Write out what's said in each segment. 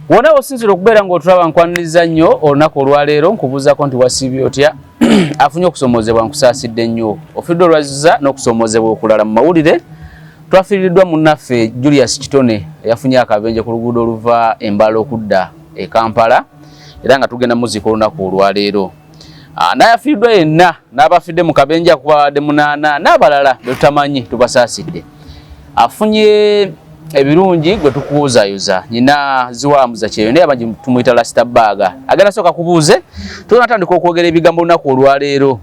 Wona osinzira okubeera ng'otulaba, nkwaniriza nnyo olunaku olwaleero. Nkubuuzaako nti wasiibye otya? Afunye okusomoozebwa, nkusaasidde nnyo. Ofidde olwazza n'okusomoozebwa okulala mu mawulire, twafiiriddwa munnaffe Julius Kitone eyafunye akabenje ku luguudo oluva Embala okudda e Kampala, era nga tugenda muziika olunaku olwaleero. Naye afiiriddwa yenna n'abafidde mu kabenje akuba babadde munaana n'abalala betutamanyi, tubasaasidde. Afunye ebirungi gwe tukuwuzayuza nyina ziwamuza kyeyo, naye abangi tumuyita Lasita Baaga. Agenda sooka kubuuze, tunatandika okwogera ebigambo olunaku olwaleero.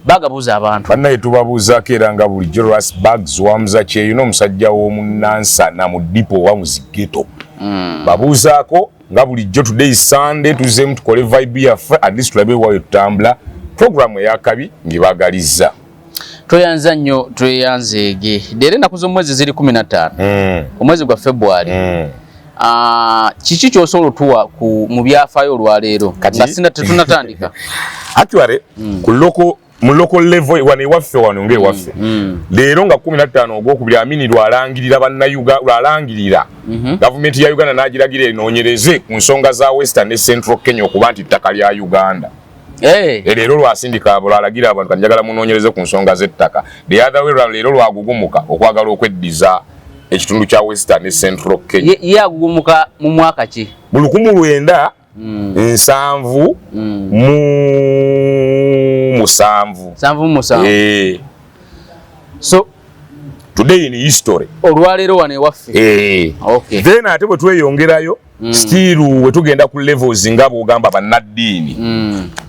Baaga, buuza abantu. Bannaye, tubabuuzaako era nga bulijjo. Ras Bags Wamuza Kyeyo n'omusajja w'omunansana mu dipo owa muzigeto babuuzaako nga bulijjo. Today is Sunday, tuzeemu tukole vibe yaffe, at least tulabe wayo tutambula. Programu eyakabi ngibagalizza. Tweyanza nnyo, tweyanzeege. Leero ennaku z'omwezi ziri 15, omwezi gwa February. Kiki kyosobola otuwa mu byafaayo olwaleero nga sina tetunatandika? Actually, ku local, mu local level wano ewaffe, wano ngaewaffe, leero nga 15 ogwokubiri, Amini lwalangirira bannayuga, lwalangirira gavumenti ya Uganda n'agiragira enoonyereze ku nsonga za Western ne Central Kenya okuba nti ttaka lya Uganda. Leero lwasindika abo, lwalagira abantu kati njagala munoonyereze ku nsonga z'ettaka. The other way round, leero lwagugumuka okwagala okweddiza ekitundu kya Western ne Central Kenya. Ye agugumuka mu mwaka ki? Mu 1977. 77. Eh. So today in history. Olwaleero wano ewaffe. Eh. Okay. Then ate bwe tweyongerayo, still bwe tugenda ku levels nga bw'ogamba bannaddiini,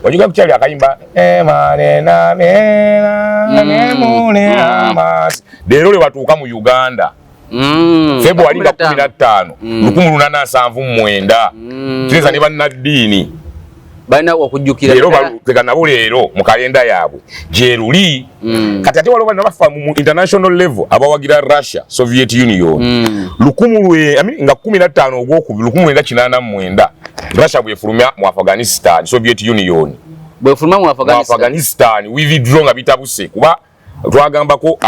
wajuga kukyali akayimba "Emanena, mena, nemune amasi". Leero lwe batuuka mu Uganda, February nga 15, 1879. Kitegeeza ne bannaddiini balina okujjukira. Leero tega nabo leero mu kalenda yaabwe gyeruli. Kati ate waliwo bano bafa mu international level abawagira Russia, Soviet Union. Lukumu lwe, I mean, nga 15 ogwokubiri 1989, Russia bwefulumya mu Afghanistan, Soviet Union bwefuluma mu mu Afghanistan. Afghanistan, withdraw nga bitabuse, kuba twagambako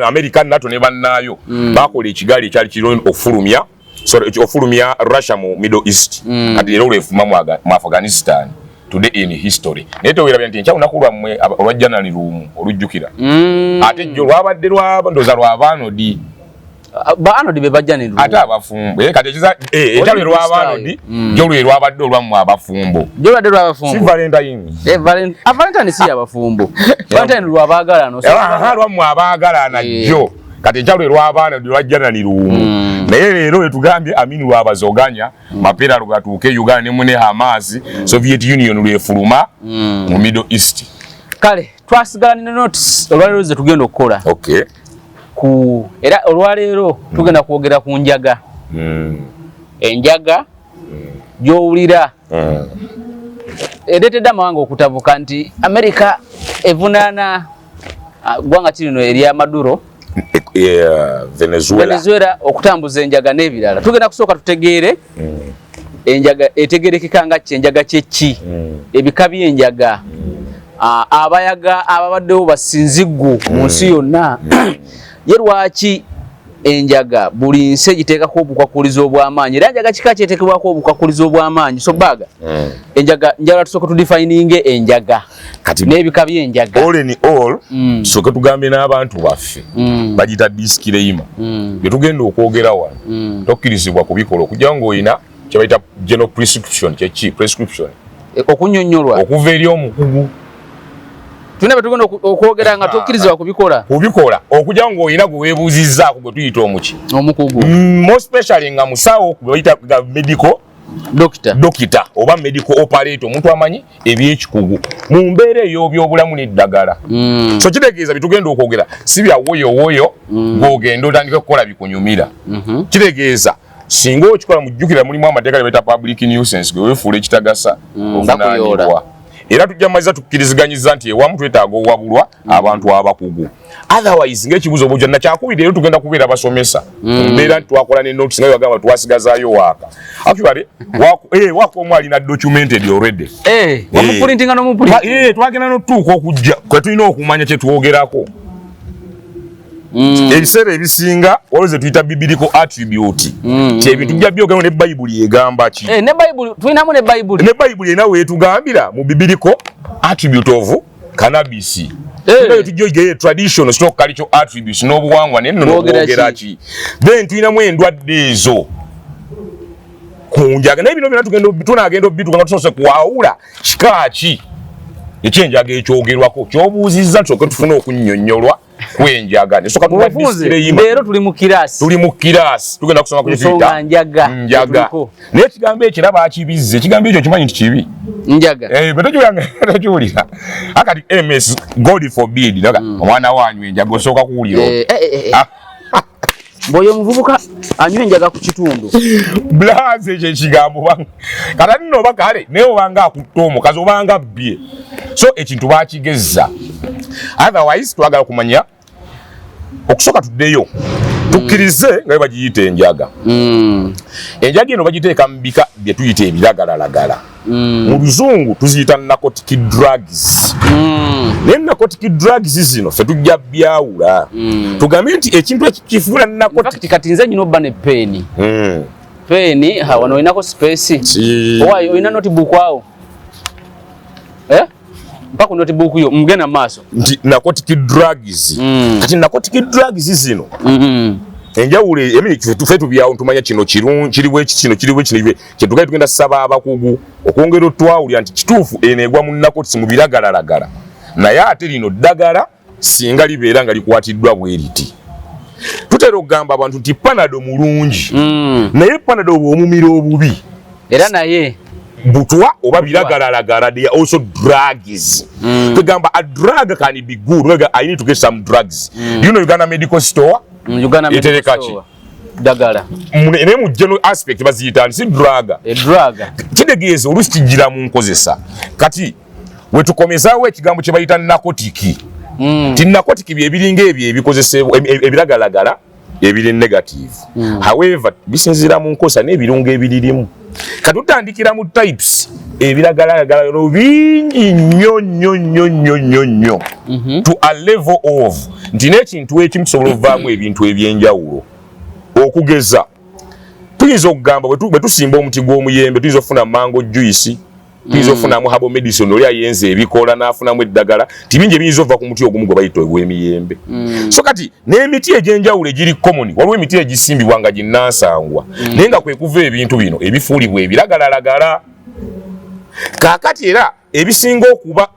America, NATO ne bannaayo bakola ekigali ekyali kiri okufulumya, sorry, okufulumya Russia mu Middle East. Kati leero lwefuma mu Afghanistan, today in history. Naye tewerabya nti enkya lunaku lwammwe olwa Janani lumu olujjukira. Ate jjo lwabadde lwa, ndowooza lwabaanodi. Ba Anodi be bajja ne ate abafumbo. Kati ekiza enkya lwe lwabaanodi, jjo lwe lwabadde olwammwe abafumbo. Jjo lwadde Si lwabafumbo. Valentine? Eh, Valentine si yabafumbo. Valentine lwabaagalana. Aha, lwammwe abaagalana. Jjo kati enkya lwe lwabaana lwa Janani lumu. Naye leero wetugambye Amini lwabazoganya mapeera lugatuuke e Uganda ne mune Hamas, Soviet Union lwefuluma mu Middle East. Kale twasigala ne notes olwaleero ze tugenda okukola ku, era olwaleero tugenda kwogera ku njaga. Enjaga gy'owulira ereetedde amawanga okutabuka nti Amerika evunaana ggwanga kirino erya Maduro. Yeah, Venezuela. Venezuela okutambuza enjaga n'ebirala. Tugenda kusooka tutegeere enjaga etegerekeka nga ki, enjaga kyeki, ebika by'enjaga, abayaga ababaddewo basinziggu mu nsi yonna. Ye lwaki enjaga buli nsi egiteekako obukwakulizo obw'amaanyi, era enjaga kika kyeteekebwako obukwakulizo obw'amaanyi? So Baga, enjaga, njagala tusooke tudefininge enjaga Kati n'ebika by'enjaga. All in all, sooke tugambe n'abantu baffe bagita disclaimer. Bye tugenda okwogera wano tokkirizibwa kubikola okujja ng'olina kye bayita general prescription. Kyeki prescription? Okunyonnyolwa okuva eri omukugu. Tulina bye tugenda okwogera nga tokkirizibwa kubikola. Kubikola okujja ng'olina gwe weebuuzizzaako gwe tuyita omuki? Omukugu. More especially nga musawo gwe bayita nga medical doctor. Doctor oba medical operator, omuntu amanyi ebyekikugu mu mbeera ey'obyobulamu n'eddagala. So kitegeeza bitugenda okwogera si bya woyowoyo ng'ogenda otandika okukola bikunyumira. Kitegeeza singa okikola, mujjukira mulimu amateeka ge bayita public nuisance, gwe weefuula ekitagasa ovunaanibwa. Bakuyoola. Era tujja maliza tukkiriziganyiza nti ewamu twetaaga owabulwa abantu abakugu, otherwise ng'ekibuzo bujja nakyakubiri. Leero tugenda kubeera basomesa mu mbeera nti twakola ne notes nga bagamba twasigazaayo waaka. Actually waaka omu alina documented already. Wamupulintinga n'omupulintinga. Twagenda n'otutuuka okujja kwe tulina okumanya kye twogerako. Ebiseera ebisinga waliwo ze tuyita biblical attribute, ti ebintu bijja byogeramu ne Bayibuli egamba ki. Eh, ne Bayibuli tulinamu, ne Bayibuli. Ne Bayibuli erina weetugambira mu biblical attribute of cannabis. Tunayo tujja oyigeyo traditional stroke cultural attributes n'obuwangwa naye nno Bwogera n'obwogera ki. Then tulinamu endwadde ezo ku njaga, naye bino byonna tunagenda obituka nga tusoose kwawula kika ki ekyenjaga ekyogerwako kyobuuzizza, tusooke tufune okunnyonnyolwa kwenjaga nesooka. Mu bufunze, leero tuli mu kirasi. Tuli mu kirasi, tugenda kusoma ku Nsonga kyetuyita njaga. Njaga. Tuliko. Naye ekigambo ekyo era bakibizza, ekigambo ekyo kimanyi nti kibi. Njaga. Eh, bwe tokiwulira akati ms, God forbid, naga omwana wanyu enjaga, osooka kuwulira. Eh, eh, eh, eh. Ah. Bw'oyo omuvubuka anywa enjaga ku kitundu. Blaze, ekyo ekigambo kata nno oba kale naye obanga akutta omukazi, obanga abbye, so ekintu bakigezza. Otherwise twagala kumanya, okusooka tuddeyo tukkirize nga bwe bagiyita enjaga. Enjaga eno bagiteeka mu bika bye tuyita ebiragalalagala. Mu Luzungu tuziyita narcotic drugs. Naye narcotic drugs zino ffe tujja byawula, tugambe nti ekintu ekikifuula narcotic. Fact, kati nze nyina obba ne peeni. Peeni ha wano, olinako space? Owaayo, olina notebook awo? Eh? Mpa ku notebook yo, mugenda mu maaso. Nti narcotic drugs. Kati narcotic drugs zino, enjawulo emi ffe tubyawo, tumanya kino kirungi kiri bweki, kino kiri bweki, kino kyetugaye. Tugenda saba abakugu okwongera otwawulira nti kituufu eno egwa mu narcotics, mu biragalalagala, naye ate lino ddagala singa libeera nga likwatiddwa bwe riti. Tutera okugamba abantu nti Panado mulungi, naye Panado bw'omumira obubi, era naye butwa oba biragalalagala, they are also drugs. Tugamba a drug can be good. Wega, I need to get some drugs. You know Uganda Medical Store? Uganda Medical Etereka ki? Store. Ddagala. Naye mu general aspect baziyita nti si drug. E drug. Kitegeeza oluusi kijjira mu nkozesa. Kati wetukomezaawo ekigambo kye bayita narcotic, ti narcotic byebiringa ebyo ebikozesebwa ebiragalagala ebiri negative. However, bisinziira mu nkozesa n'ebirungo ebiririmu. Kati tutandikira mu types. Ebiragalalagala bingi nnyo nnyo nnyo nnyo nnyo nnyo, to a level of nti n'ekintu ekimu kisobola okuvaamu ebintu ebyenjawulo. Okugeza, tuyinza okugamba bwe tusimba omuti gw'omuyembe, tuyinza okufuna mango juice, tuyinza okufunamu herbal medicine, oli ayenza ebikoola n'afunamu eddagala, ti bingi ebiyinza okuva ku muti ogumu gwe bayita ogw'emiyembe. So kati n'emiti egy'enjawulo egiri common, waliwo emiti egisimbibwa nga ginnansangwa, naye nga kwe kuva ebintu bino ebifuulibwa ebiragalalagala. Kaakati era ebisinga okuba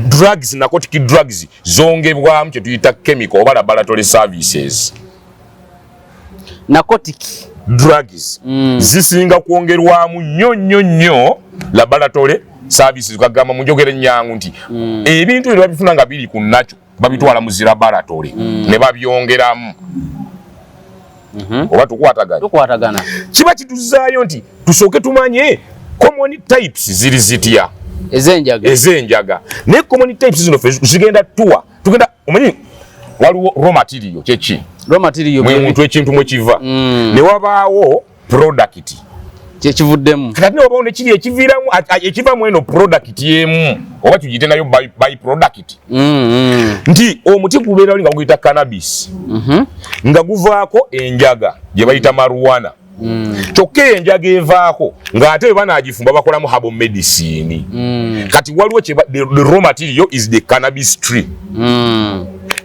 drugs, narcotic drugs, zongebwamu kye tuyita chemical oba laboratory services. Narcotic drugs zisinga kwongerwamu nnyo nnyo nnyo laboratory services. Kagamba mu njogera ennyangu nti ebintu bino babifuna nga biri ku nakyo, babitwala mu zi laboratory ne babyongeramu. Oba tukwatagana? Tukwatagana. Kiba kituzaayo nti tusooke tumanye common types ziri zitya. Ez'enjaga. Ez'enjaga. Naye common types zino ffe zigenda tuwa, tugenda omanyi waliwo raw material kyeki? Raw material. Mwe muntu ekintu mwe kiva, ne wabaawo product. Kyekivuddemu. Kati ne wabaawo nekiri ekiviiramu ekiva mu eno product emu, oba tugiyite nayo by product. Nti omuti gubeera oli nga guyita cannabis, nga guvaako enjaga gye bayita marijuana. Kyokka eyo enjaga evaako ng'ate bwe banaagifumba bakolamu herbal medicine. Kati waliwo the raw material is the cannabis tree.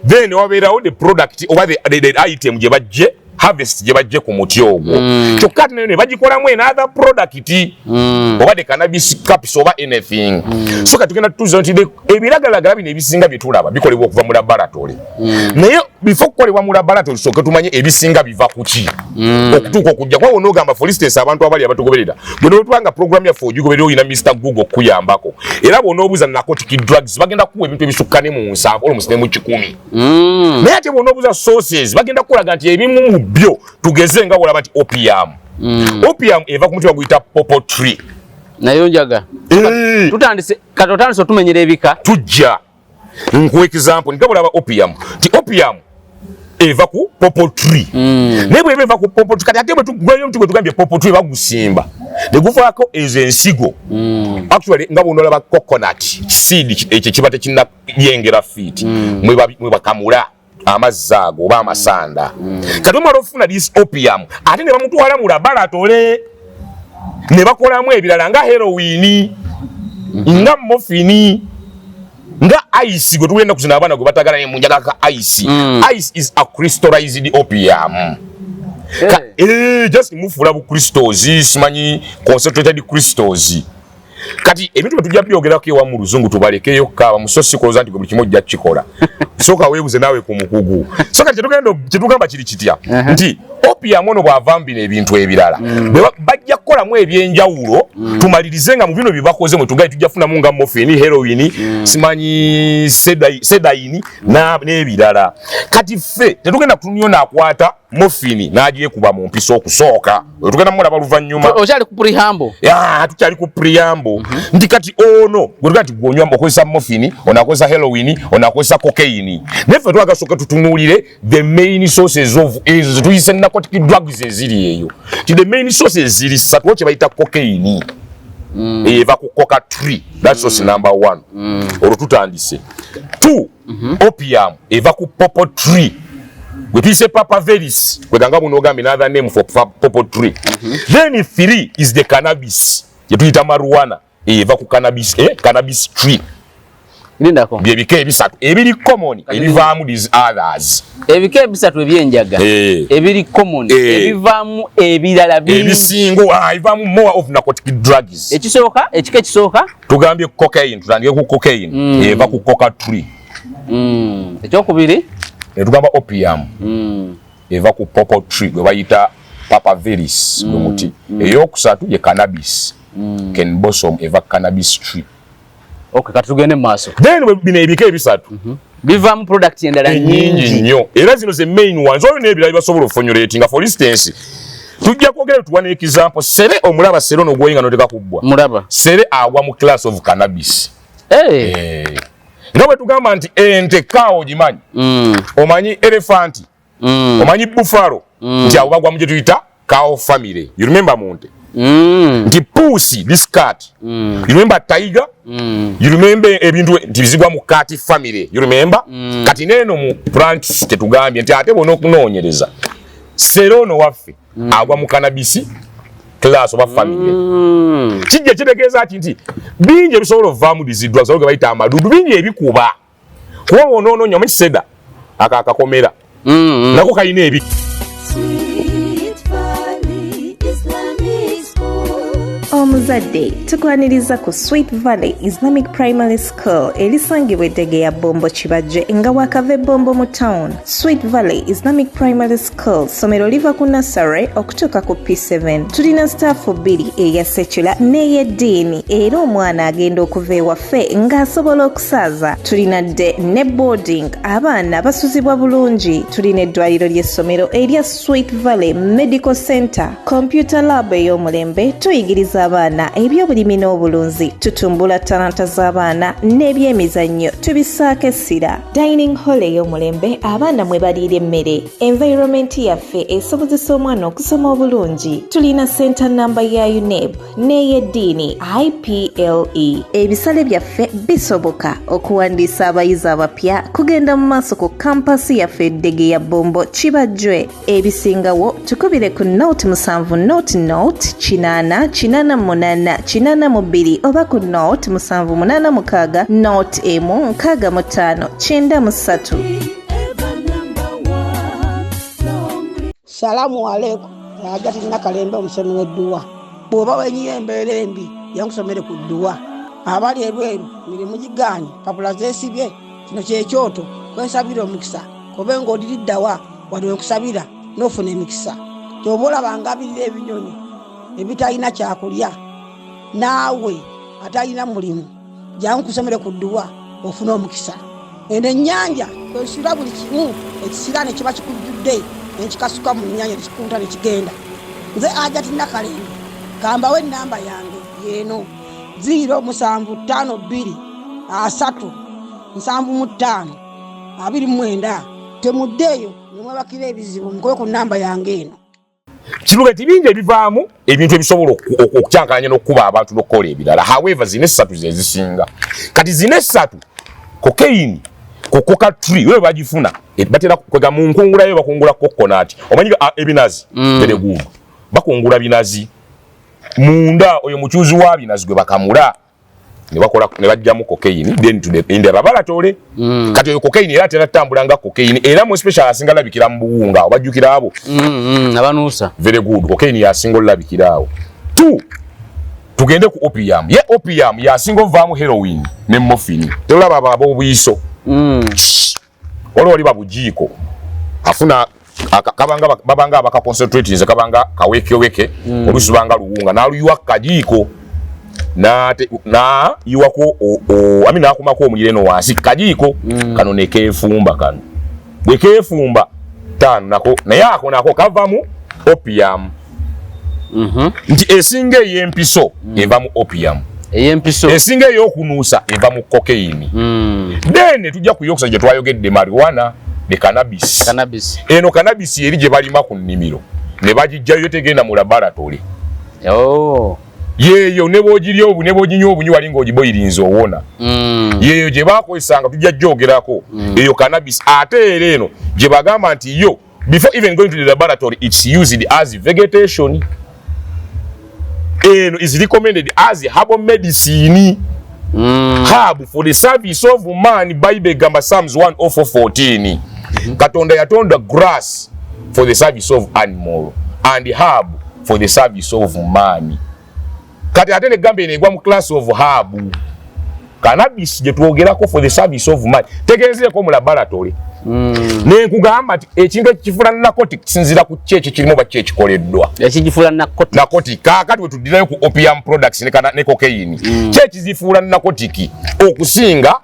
Then wabeerawo the product oba the item gye bajje, harvest gye bajje ku muti ogwo. Kyokka ate nayo ne bagikolamu another product, oba the cannabis caps oba anything. So kati tugenda tutuuza nti ebiragalagala bino ebisinga bye tulaba bikolebwa okuva mu laboratory. Naye before kukolebwa mu laboratory, tusooke tumanye ebisinga biva ku ki okutuuka okujja kuba wonoogamba. For instance, abantu abali abatugoberera, bwe notuba nga program yaffe ogigoberera, olina Mr Google okukuyambako, era bw'onoobuuza narcotic drugs, bagenda kukuwa ebintu ebisukka ne mu 70, almost ne mu 100. Naye ate bw'onoobuuza sources, bagenda kukulaga nti ebimu mu byo, tugeze nga bw'olaba nti opium, opium eva ku muti baguyita poppy tree. Nayo njaga. Tutandise kati, otandise otumenyera ebika. Tujja nkuwa example nga bw'olaba opium, nti opium eva ku poppy tree. Naye bweba eva ku poppy tree, kati ate bwe tugwayo omuti gwe tugambye poppy tree, bagusimba ne guvaako ezo ensigo. Actually, nga bw'onolaba coconut seed, ekyo kiba tekinnayengera fiiti, mwe bakamula. Amazzi ago oba amasanda. Kati omala okufuna this opium, ate ne bamutwala mu laboratory ne bakolamu ebirala nga heroin, nga morphine, nga ice gwe tugenda kuzina abaana gwe batagala ne munjaga ka ice. Ice is a crystallized opium. Just mufuula bu crystals, simanyi concentrated crystals. Kati ebintu bye tujja byogerako ewa mu luzungu tubalekeyo kaaba muso sikoloza nti buli kimu ojja kukikola. Sooka weebuze naawe ku mukugu. So kati kyetugamba kiri kitya? Nti opium ono bw'ava mu bino ebintu ebirala, bajja kukolamu ebyenjawulo. Tumalirize nga mu bino bye bakoze mwe tugaye tujja kufunamu nga morphine, heroin, simanyi sedaini n'ebirala. Kati ffe tetugenda kutunulira naakwata morphine n'agyekuba mu mpiso okusooka, tugenda mulaba luvannyuma. Okyali ku preamble. Ya, tukyali ku preamble. Nti kati ono gwe nti gwonywa okozesa morphine, ono akozesa heroin, ono akozesa cocaine, naye ffe twagasooka tutunuulire the main sources of ezo zetuyise narcotic drugs eziri eyo, ti the main sources ziri ssatu. Kye bayita cocaine eva ku coca tree, that's source number one. Olwo tutandise. Two, opium eva ku pawpaw tree gwe tuyise papaveris, kweganga buno ogambye another name for pawpaw tree. Then three is the cannabis gye tuyita marijuana, eva ku cannabis, cannabis tree. Lindako. Byebika ebisatu ebiri common ebivaamu these others. Ebika ebisatu ebyenjaga ebiri common ebivaamu ebirala bingi. Ebisinga, ebivaamu more of narcotic drugs. Ekisooka, ekika ekisooka? Tugambye cocaine, tutandike ku cocaine, eva ku coca tree. Ekyokubiri? Netugamba opium eva ku pawpaw tree gwe bayita papaveris, gwe muti. Eyokusatu ye cannabis, kenbosom, eva cannabis tree. Okay, kati tugende mu maaso. Then bino ebika ebisatu bivaamu product endala nyingi nyingi nnyo, era zino ze main ones. Olwo n'ebirala bibasobola oformulatinga. For instance, tujja kwogera tuwa ne example sere. Omulaba sere ono gwoyinga noteka kubbwa? Mulaba. Sere agwa mu class of cannabis. Nga bwe tugamba nti ente cow ogimanyi, omanyi elephant, omanyi buffalo, nti abo bagwa mu gye tuyita cow family. You remember mu nte nti pussy, this cat, you remember tiger, you remember ebintu nti bizigwa mu cat family, you remember. Kati neeno mu plants tetugambye nti ate bona okunoonyereza sere ono waffe agwa mu cannabis class oba family. Kijja kitegeeza ki? Nti bingi ebisobola ovaamu these drugs ge bayita amadudu, bingi ebikuba kuba onoononya omanyi seda ako akakomera nako kalina ebi Sweet Valley Islamic School. Omuzadde, tukwaniriza ku Sweet Valley Islamic Primary School erisangibwa eddege ya Bombo Kibajje nga wakava Ebombo mu town. Sweet Valley Islamic Primary School ssomero liva ku nursery okutuuka ku P7. Tulina staff bbiri, eya secular n'ey'eddiini, era omwana agenda okuva ewaffe ng'asobola okusaaza. Tulina day ne boarding, abaana basuzibwa bulungi. Tulina eddwaliro ly'essomero erya Sweet Valley Medical Center, computer lab ey'omulembe. Tuyigiriza abaana ebyobulimi n'obulunzi, tutumbula talanta z'abaana n'ebyemizannyo tubissaako essira. Dining hall ey'omulembe abaana mwe baliira emmere. Environment yaffe esobozesa omwana okusoma obulungi. Tulina center namba ya UNEB n'ey'eddiini IPLE. Ebisale byaffe bisoboka. Okuwandiisa abayizi abapya kugenda mu maaso ku campus yaffe eddege ya Bombo Kibajjwe. Ebisingawo tukubire ku 07 00 80 88 82 oba ku 0786 01 65 93. Ever number one. Long Salaamu aleikum. Agati Nakalembe, omusomi w'edduwa. Bw'oba wenyiye embeera embi, yankusomere ku dduwa. Abali ebweru mirimu gigaanye, papula zeesibye, kino kyekyoto kwensabira omukisa. Kobe ng'oliriddawa wali wenkusabira n'ofuna emikisa. Kyoba olaba ngabirira ebinyonyi ebitalina kyakulya, naawe atalina mulimu, jangu nkusomere ku dduwa ofune omukisa. Eno ennyanja kwesula buli kimu ekisiraane kiba kikujjudde, nenkikasuka mu nnyanja nekikunta nekigenda. Nze Ajati Nakalembe, kambawo enamba yange yeeno: 0752 30 75 29. Temuddeeyo nemwebakira ebizibu, mukube ku namba yange eno. Kiruga nti bingi ebivaamu ebintu ebisobola okukyankalanya n'okukuba abantu n'okukola ebirala. However, zina essatu ze zisinga. Kati zina essatu, cocaine Ku coca tree we bagifuna. Batera kwega mu nkungula yo bakungula coconut, omanyi ebinazi. Very good. Bakungula binazi munda, oyo muchuzi wa binazi gwe bakamula ne bakola ne bajjamu cocaine, then to the in the laboratory. Kati oyo cocaine era tera tambula nga cocaine, era mu special asinga labikira mu buwunga, obajjukira abo? Abanuusa. Very good. Cocaine yasinga olabikira awo. Two, tugende ku opium. Ye opium yasinga ovaamu heroin ne morphine. Tolaba abo ab'obwiso? Waliwo wali babujiiko afuna kabanga babanga abaka concentrate, nze kabanga kawekeweke. Oluusi banga luwunga n'aluyiwa kajiiko na yiwako ami n'akumako omuliro eno wansi kajiiko. Kano ne keefumba, kano bwe keefumba taano nako, naye ako nako kavamu opium. Nti esinga ey'empiso eva mu opium. Ey'empiso. Esinga ey'okunuusa eva mu cocaine. Then tujja ku yokusa gye twayogedde, marijuana ne cannabis. Cannabis. Eno cannabis eri gye balima ku nnimiro ne bagijjayo, tegenda mu laboratory. Oh. Yeeyo ne bw'ogirya obu ne bw'oginywa obunywi wali ng'ogiboyirinze owona. Yeeyo gye bakozesanga, tujja gyogerako. Eyo cannabis. Ate era eno gye bagamba nti yo before even going to the laboratory, it's used as vegetation. Eno is recommended as herbal medicine. Herb for the service of man. Bible egamba Psalms 104:14, Katonda yatonda grass for the service of animal and herb for the service of man. Kati ate negamba eno egwa mu class of herb, cannabis gye twogerako, for the service of man, tegenzereko mu laboratory. Nenkugamba nti ekintu ekifula narcotic kisinziira ku ki ekyo kirimu oba ki ekikoleddwa. Ekigifuula narcotic. Narcotic. Kaakati we tuddirayo ku opium products ne cocaine. Ki ekizifuula narcotic okusinga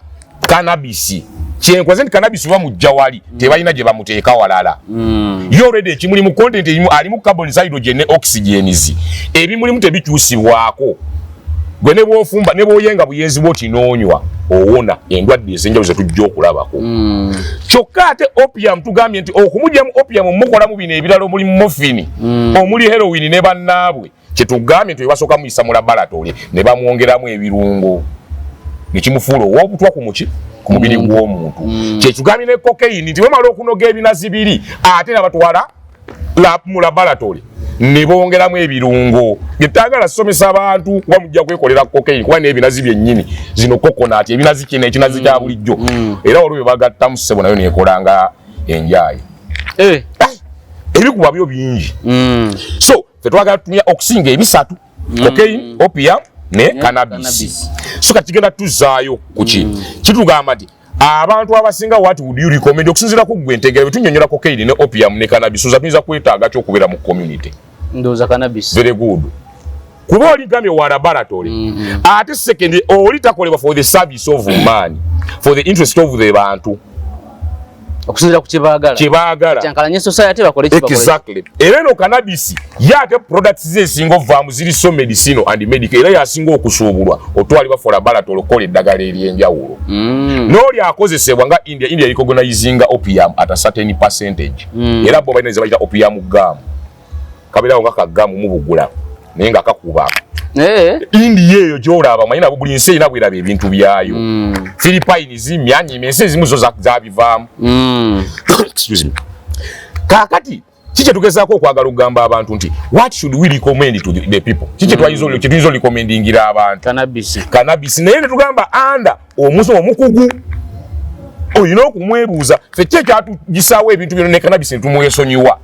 cannabis? Kyenkoze nti cannabis oba mujja wali tebalina gye bamuteeka walala. Ye already ekimuli mu content erimu, alimu carbon, hydrogen ne oxygens. Ebimulimu tebikyusibwako. Gwe ne bw'ofumba ne bw'oyenga buyenzi bw'oti n'onywa, owona endwadde ez'enjawulo ze tujja okulabako. Kyokka ate opium, tugambye nti okumugyamu opium mukolamu bino ebirala omuli morphine, omuli heroin ne bannaabwe. Kyetugambye nti basooka muyisa mu laboratory ne bamwongeramu ebirungo ne kimufuula ow'obutwa ku muki ku mubiri gw'omuntu. Kyetugambye ne cocaine nti bamala okunoga ebinazi biri, ate nabatwala mu laboratory ne bongeramu ebirungo. Getagala somesa abantu kuba mujja kwekolera cocaine, kuba n'ebinazi byennyini zino coconut, ebinazi kino ekinazi kya bulijjo, era waliwo bye bagattamu, ssebo, nayo nekolanga enjayi. Ebikuba byo bingi. So fe twagala tutumya okusinga ebisatu: cocaine, opium ne cannabis. Cannabis. So kati kigenda tuzaayo kuki? Kitugamba nti abantu abasinga, what would you recommend okusinziira ku ggwe entegera bwe tunnyonnyola cocaine ne opium ne cannabis? Oza tuyinza kwetaaga ki okubeera mu community? Ndowooza cannabis. Very good, kuba oli gambye wa laboratory, ate second oli takolebwa for the service of man, for the interest of the bantu. Okusinziira ku kyebaagala. Kyebaagala. Kyankalanye society, bakole ki, bakole ki. Exactly. Era eno cannabis ye ate products ze esinga ovaamu ziri so medicinal and medical, era yasinga okusuubulwa otwalibwa for laboratory okukola eddagala ery'enjawulo. N'oli akozesebwa nga India. India recognizinga opium at a certain percentage. Era bo balina ze bayita opium gum, kabeerawo nga kagamu mubugula naye nga kakuba. India eyo gyolaba, manyi nabo buli nsi erina bweraba ebintu byayo. Philippines, Myanmar, ensi ezimu zo zabivaamu. Excuse me. Kaakati ki kyetugezaako okwagala okugamba abantu nti what should we recommend to the people? Ki kyetuyinza orecommendingira abantu? Cannabis. Cannabis. Naye netugamba anda omusomo omukugu olina okumwebuuza ffe ki ekyatugisaawo ebintu byona ne cannabis netumwesonyiwa,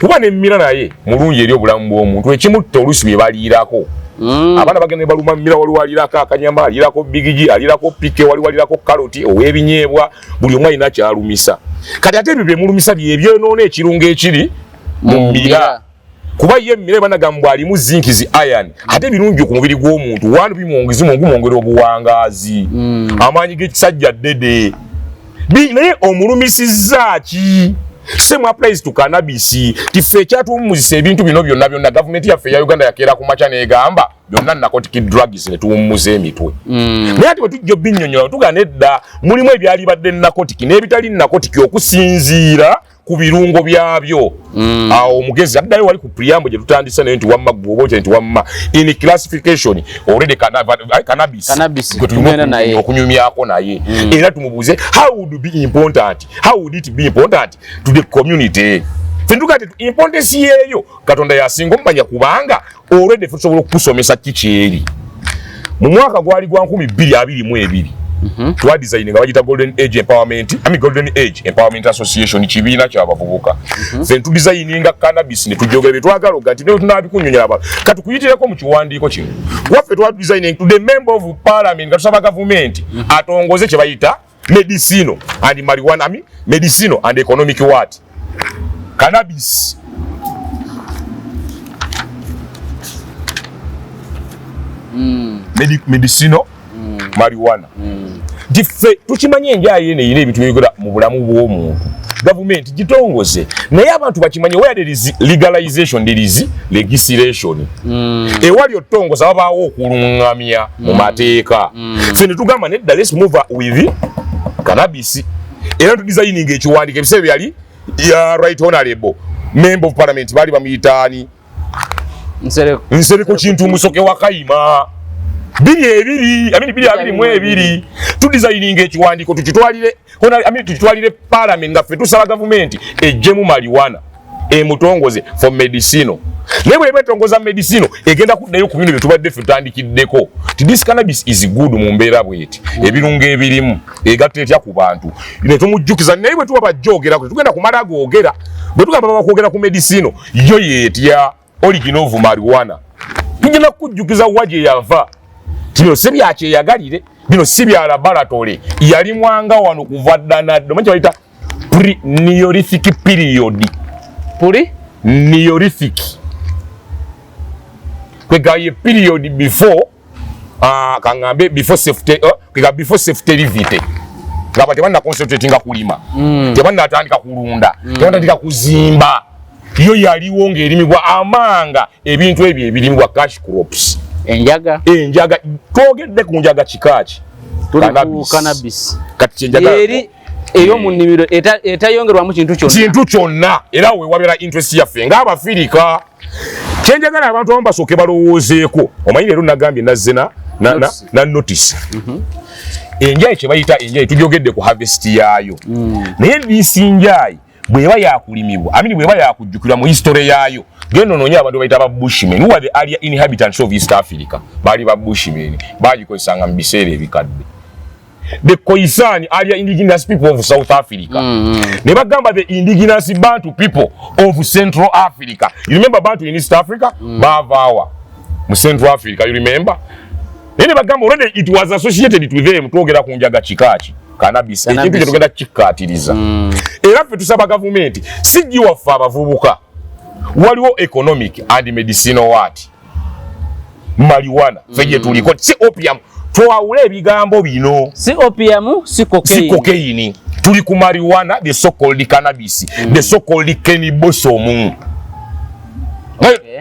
kuba nemmira naye mulungi eri obulamu bw'omuntu. Ekimutta oluusi bye baliirako. Abaana bagenda ne baluma mmira, waliwo alirako akanyama, alirako bigigi, alirako pike, waliwo alirako karoti ow'ebinyeebwa. Buli omu alina kyalumisa. Kati ate ebyo byemulumisa byebyonoona ekirungo ekiri mu mmira, kuba ye emmere banagamba alimu zinc, zi iron, ate birungi ku mubiri gw'omuntu. Wanu bimwongera obuwangaazi, amaanyi g'ekisajja ddede. Naye omulumisizza ki? Same applies to cannabis. Tiffe ekyatuwummuzisa ebintu bino byonna byonna, gavumenti yaffe eya Uganda yakeera ku makya n'egamba byonna narcotic drugs, ne tuwummuza emitwe. Naye ate bwe tujja obinnyonnyola, tugana edda mulimu ebyalibadde narcotic n'ebitali narcotic okusinziira ku birungo byabyo. Awo omugezi addayo wali ku preamble gye tutandise nayo nti wamma gwoba otya nti wamma in classification already cannabis Cannabis, gwe tulina tugenda naye. okunyumyako naye era tumubuuze how would be important, how would it be important to the community. Ffe tugaa nti importance yeeyo Katonda yasinga omumanya, kubanga already ffe tusobola okukusomesa kiki eri. Mu mwaka gwali gwa 2022 twadesign nga bagita Golden Age Empowerment, I mean Golden Age Empowerment Association, kibiina ky'abavubuka. Ffe tudesigninga cannabis ne tujogera bye twagala oga nti ne tunabikunyonyola abantu. Katukuyitireko mu kiwandiiko kino waffe twadesigning to the member of parliament nga tusaba gavumenti atongoze kye bayita medicinal and marijuana, I mean medicinal and economic what, cannabis. Medicinal marijuana nti ffe tukimanye enjayi eno erina ebintu byebikola mu bulamu bw'omuntu, gavumenti gitongoze naye abantu bakimanye. Where there is legalization, there is legislation. Ewali otutongoza wabaawo okuluŋŋamya mu mateeka. Ffe ne tugamba nedda, let's move with cannabis. Era tudesigninga ekiwandiiko ebiseera byali ya right honorable member of parliament, baali bamuyitaani? Nsereko. Nsereko Kintu Musoke Wakayima, biri ebiri, I mean 2022, tudesigninga ekiwandiiko tukitwalire I mean tukitwalire parliament nga ffe tusaba gavumenti ejjemu marijuana emutongoze for medicinal. Naye bweba etongoza medicinal, egenda kuddayo ku bino bye tubadde ffe tutandikiddeko ti this cannabis is good mu mbeera bweti, ebirungo ebirimu egatta etya ku bantu, ne tumujjukiza. Naye bwe tuba bajjogerako, tetugenda kumala googera. Bwe tugamba bakwogera ku medicinal, yo yeetya origin of marijuana, tugenda kukujjukiza wa gye yava. Bino si byakyeyagalire, bino si bya laboratory, yalimwanga wano kuva dda nadda. Omanyi kyebayita pre neolithic period? Puli? Neolithic kwega ye period before, kaŋŋambe before safety, kwega before safety, ngaba tebanna concentratinga kulima, tebannatandika kulunda, tebannatandika kuzimba. Yo yaliwo ng'erimibwa amanga ebintu ebyo ebirimibwa, cash crops. Enjaga. Enjaga, twogedde ku njaga kikaaki? Tuli ku cannabis. Kati kyenjagala eri ey'omu nnimiro etayongerwamu kintu kyonna. Kintu kyonna. Era we wabeera interest yaffe ng'Abafirika. Kyenjagala abantu abamu basooke balowoozeeko. Omanyi leero nagambye nazze na Notice. na notice. Enjayi kye bayita enjayi, tujogedde ku harvest yaayo, naye this njayi bweba yakulimibwa, I mean bweba yakujjukirwa mu history yaayo, genda onoonye abantu bayita ba Bushmen, who are the earlier inhabitants of East Africa. Baali ba Bushmen, bagikozesanga mu biseera ebikadde. The Khoisan, earlier indigenous people of South Africa, ne bagamba the indigenous Bantu people of Central Africa. You remember Bantu in East Africa, baavaawa mu Central Africa, you remember? Naye ne bagamba already it was associated to them. Twogera ku njaga kikaaki? Cannabis. Cannabis. Ekintu kye tugenda kikkaatiriza, era ffe tusaba gavumenti si waffe abavubuka, waliwo economic and medicinal what, marijuana. Ffe gye tuliko si opium, twawule ebigambo bino. Si opium, si Si cocaine. Cocaine. Tuli ku marijuana, the so called cannabis, the so called kenibosomu.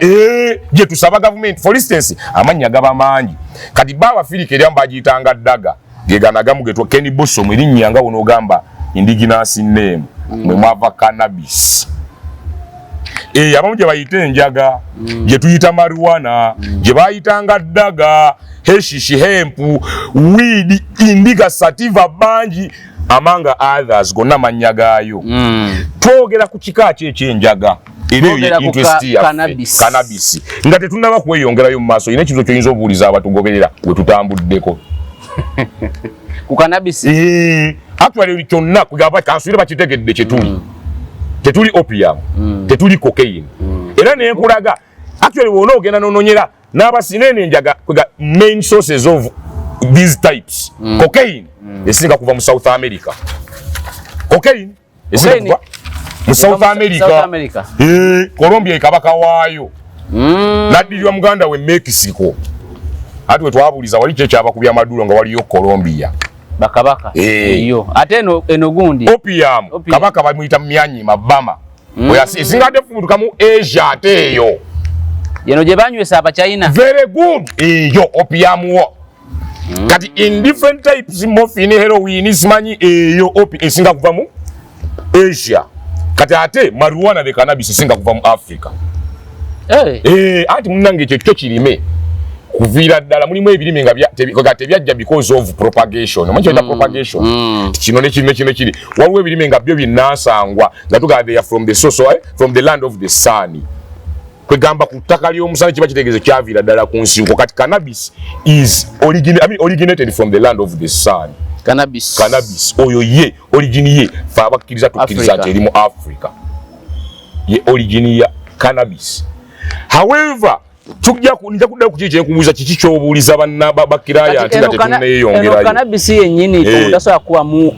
Eh, gye tusaba gavumenti. For instance, amannya gaba mangi. Kati ba Abafirika eryamu bagiyitanga dagga, geganagamu getwa kenibosomu, erinnya nga wonoogamba indigenous name mwe mwava cannabis. Eh, abamu gye bayita enjaga, gye tuyita marijuana, gye bayitanga dagga, hashish, hemp, weed, indica sativa, bangi among others, gonna mannya gaayo. Twogera ku kika ki ekyenjaga? Era eyo Twogera ye ku interest yaffe. Cannabis. Cannabis. Nga tetunnaba kweyongerayo mu maaso, olina ekintu kyoyinza obuuliza abatugoberera we tutambuddeko? Ku cannabis. Eh, actually kyonna kugamba kansubire bakitegedde kyetuli. Tetuli opium, tetuli cocaine. Era nenkulaga actually bwona ogenda nononyera n'abasina enjaga, kwega main sources of these types, cocaine esinga kuva mu South America. Cocaine esinga Cocaine kuva mu South South America. America. Eh, Colombia ekabaka waayo, naddirirwa muganda we Mexico. Ati we twabuuliza wali kyekyabakubya amadulo nga waliyo Colombia. Bakabaka. Eh. Eyo ate eno gundi. Opium, Opium. kabaka bamuyita Myanyima Bama. Oyo esinga ate fubutuka mu Asia ate eyo. Yeno gye banywesa Abachina. Very good. Eyo opium wo kati in different types, morphine, heroin, simanyi, eyo esinga kuva mu Asia. Kati ate marijuana, the cannabis, esinga kuva mu Africa. Eh. Eh, anti munnange, ekyo kyo kirime kuviira ddala mulimu ebirime nga tebyajja because of propagation. Omanyi kyeta propagation? Kino ne kino ne kino kiri. Waliwo ebirime nga byo binnansangwa nga tugamba they are from the source, from the land of the sun, kwegamba ku ttaka ly'omusana, kiba kitegeeza kyaviira ddala ku nsibuko. Kati cannabis is I mean, originated from the land of the sun. Cannabis. Cannabis oyo ye origin ye, fe abakkiriza tukkiriza Africa. nti eri mu Africa, ye origin ya cannabis. However, nja kuddayo ku kiki kyenkubuuza, kiki kyobuuliza banna bakiraya nti nga Eno tetunneyongerayo. Cannabis yennyini omuntu asobola kubamu,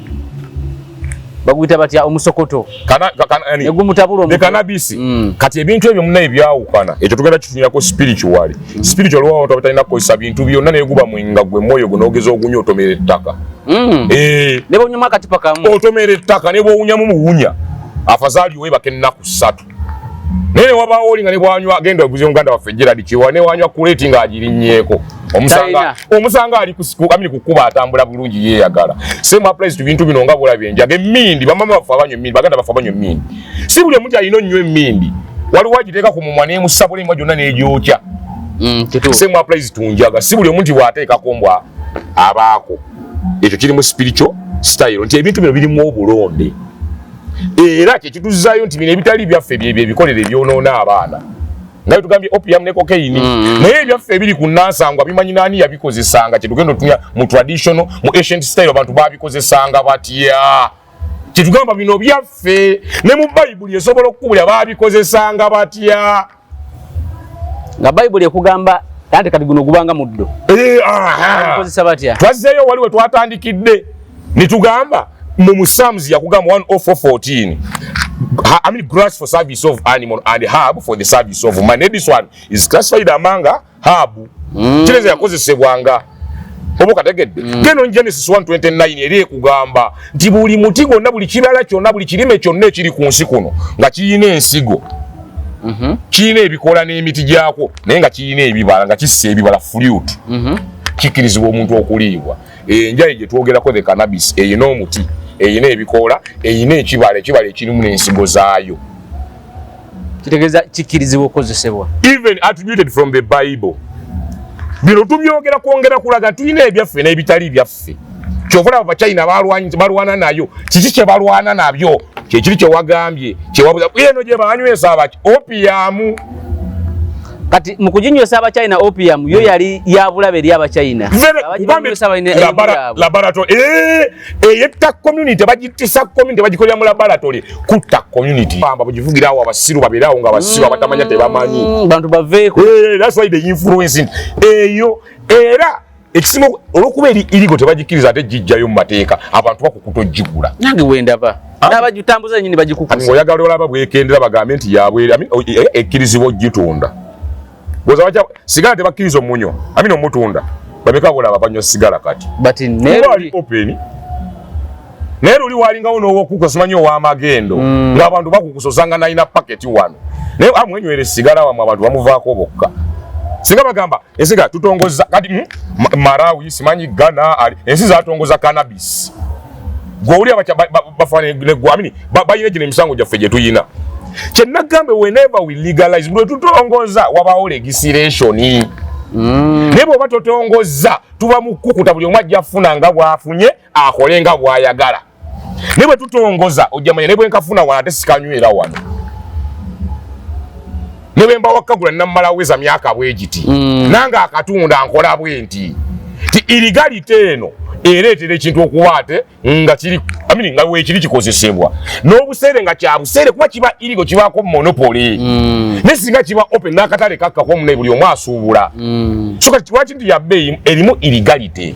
baguyita batya, omusokoto? Yani, Negumutabula the omutwe. cannabis. Kati ebintu ebyo munaye byawukana, ekyo tugenda kitunyako spiritually. Spiritual, wa abantu abatalina kukozesa bintu byonna, naye guba mwenga gwe mwoyo gwe n'ogeza ogunywa, otomera ettaka. Eh, Ne bwonywamu akacupa kamu? Otomera ettaka, ne bwowunyamu muwunya, afazaali weebaka ennaku 3. Naye ne wabaawo oli nga ne bwanywa, agenda obuze muganda waffe Gerard Kiwa, ne wanywa crate ng'agirinnyeeko, omusanga Talina. omusanga ali amini ku kkuba, atambula bulungi, yeeyagala. Same applies to bintu bino nga bwolabye enjaga, emmindi. Bamama baffe abanywa emmindi, baganda baffe abanywa emmindi, si buli omuntu alina onnywa emmindi. Waliwo agiteeka ku mumwa n'emusabula emwa gyonna n'egyokya. Kituufu. Same applies to njaga, si buli omuntu bw'ateekako mbwa abaako. Ekyo kiri mu spiritual style, nti ebintu bino birimu obulonde, era kyekituzaayo nti bino ebitali byaffe byebyo ebikolere ebyonoona abaana, nga bwe tugambye opium ne cocaine. Naye ebyaffe ebiri ku nansangwa bimanyi naani yabikozesanga, kyetugenda otunya mu traditional, mu ancient style, abantu babikozesanga batya? Kyetugamba bino byaffe, ne mu Bayibuli esobola okukubulya babikozesanga batya. Nga Bayibuli ekugamba ante kati guno gubanga muddo. Eh, aha. Babikozesa batya? Twazzeeyo wali we twatandikidde ne tugamba mu Psalms yakugamba 104:14, I mean, grass for service of animal and herb for the service of man. This one is classified among herb. Kireza yakozesebwanga oba okategedde. Geno Genesis 1:29 eri ekugamba nti buli muti gwonna, buli kibala kyonna, buli kirime kyonna ekiri ku nsi kuno nga kiyina ensigo, kiyina ebikoola n'emiti gyakwo, naye nga kiyina ebibala, nga kissa ebibala, fruit, kikkirizibwa omuntu okuliibwa. Enjayi gye twogerako, the cannabis, eyina omuti, eyina ebikoola, eyina ekibala, ekibala ekirimu n'ensigo zaayo. Kitegeeza kikkirizibwa okukozesebwa. Even attributed from the Bible. Bino tubyogera kwongera kulaga tulina ebyaffe n'ebitali byaffe. Kyova olaba Abachina balwana nayo. Kiki kye balwana nabyo? Kyekiri kyewagambye, kyewabuza eno gye banywesa abaki opium. Kati mu kuginywesa Abachina opium, yo yali ya bulabe eri Abachina? Abaginywesa balina elimu yaabwe. Laboratory eyetta community, bagitisa community, bagikolera mu laboratory kutta community. Bamba bugivugirawo abasiru babeerawo nga abasiru abatamanya tebamanyi. Bantu baveeko. That's why they influencing eyo. Era ekisinga olwokuba eri illegal, tebagikkiriza ate gijjayo mu mateeka, abantu bakukuta ogigula. Nange wendaba n'abagitambuza nyini bagikukusa. Oyagala olaba bwekendera, bagambe nti yabwere, I mean, ekkirizibwa ogitunda. Goza wacha sigala tebakkiriza omunywa, I mean, omutunda. Bameka bolaba banywa sigala kati? But Kuba ali open, naye luli walingawo n'owokuka, simanyi ow'amagendo, ng'abantu bakukusa, osanga nalina paketi wano, naye amwenywera esigala wamwe, abantu bamuvaako bokka. Singa bagamba ensiga tutongoza kati, Malawi, simanyi Ghana, ensi zatongoza cannabis. Gwe oli bafaanegwamini balina gino emisango gyaffe gye tuyina. Kyenagambe, whenever we legalize, bwe tutongoza, wabaawo legislation. Naye bw'oba totongoza, tuba mu kukuta, buli omu ajja afuna nga bw'afunye, akole nga bw'ayagala. Naye bwe tutongoza, ojja manya ne bwe nkafuna wano, ate sikanywera wano, ne bwe mba wakagula nammala weza myaka bwe giti, nange akatunda nkola bwe nti ti illegality eno ereetera ekintu okuba ate nga kiri, I mean, nga weekiri kikozesebwa n'obuseere nga kya buseere, kuba kiba illegal, kibaako monopoly. Naye singa kiba open, n'akatale kakkako mune, buli omu asuubula. So kati lwaki nti yabbeeyi erimu illegality?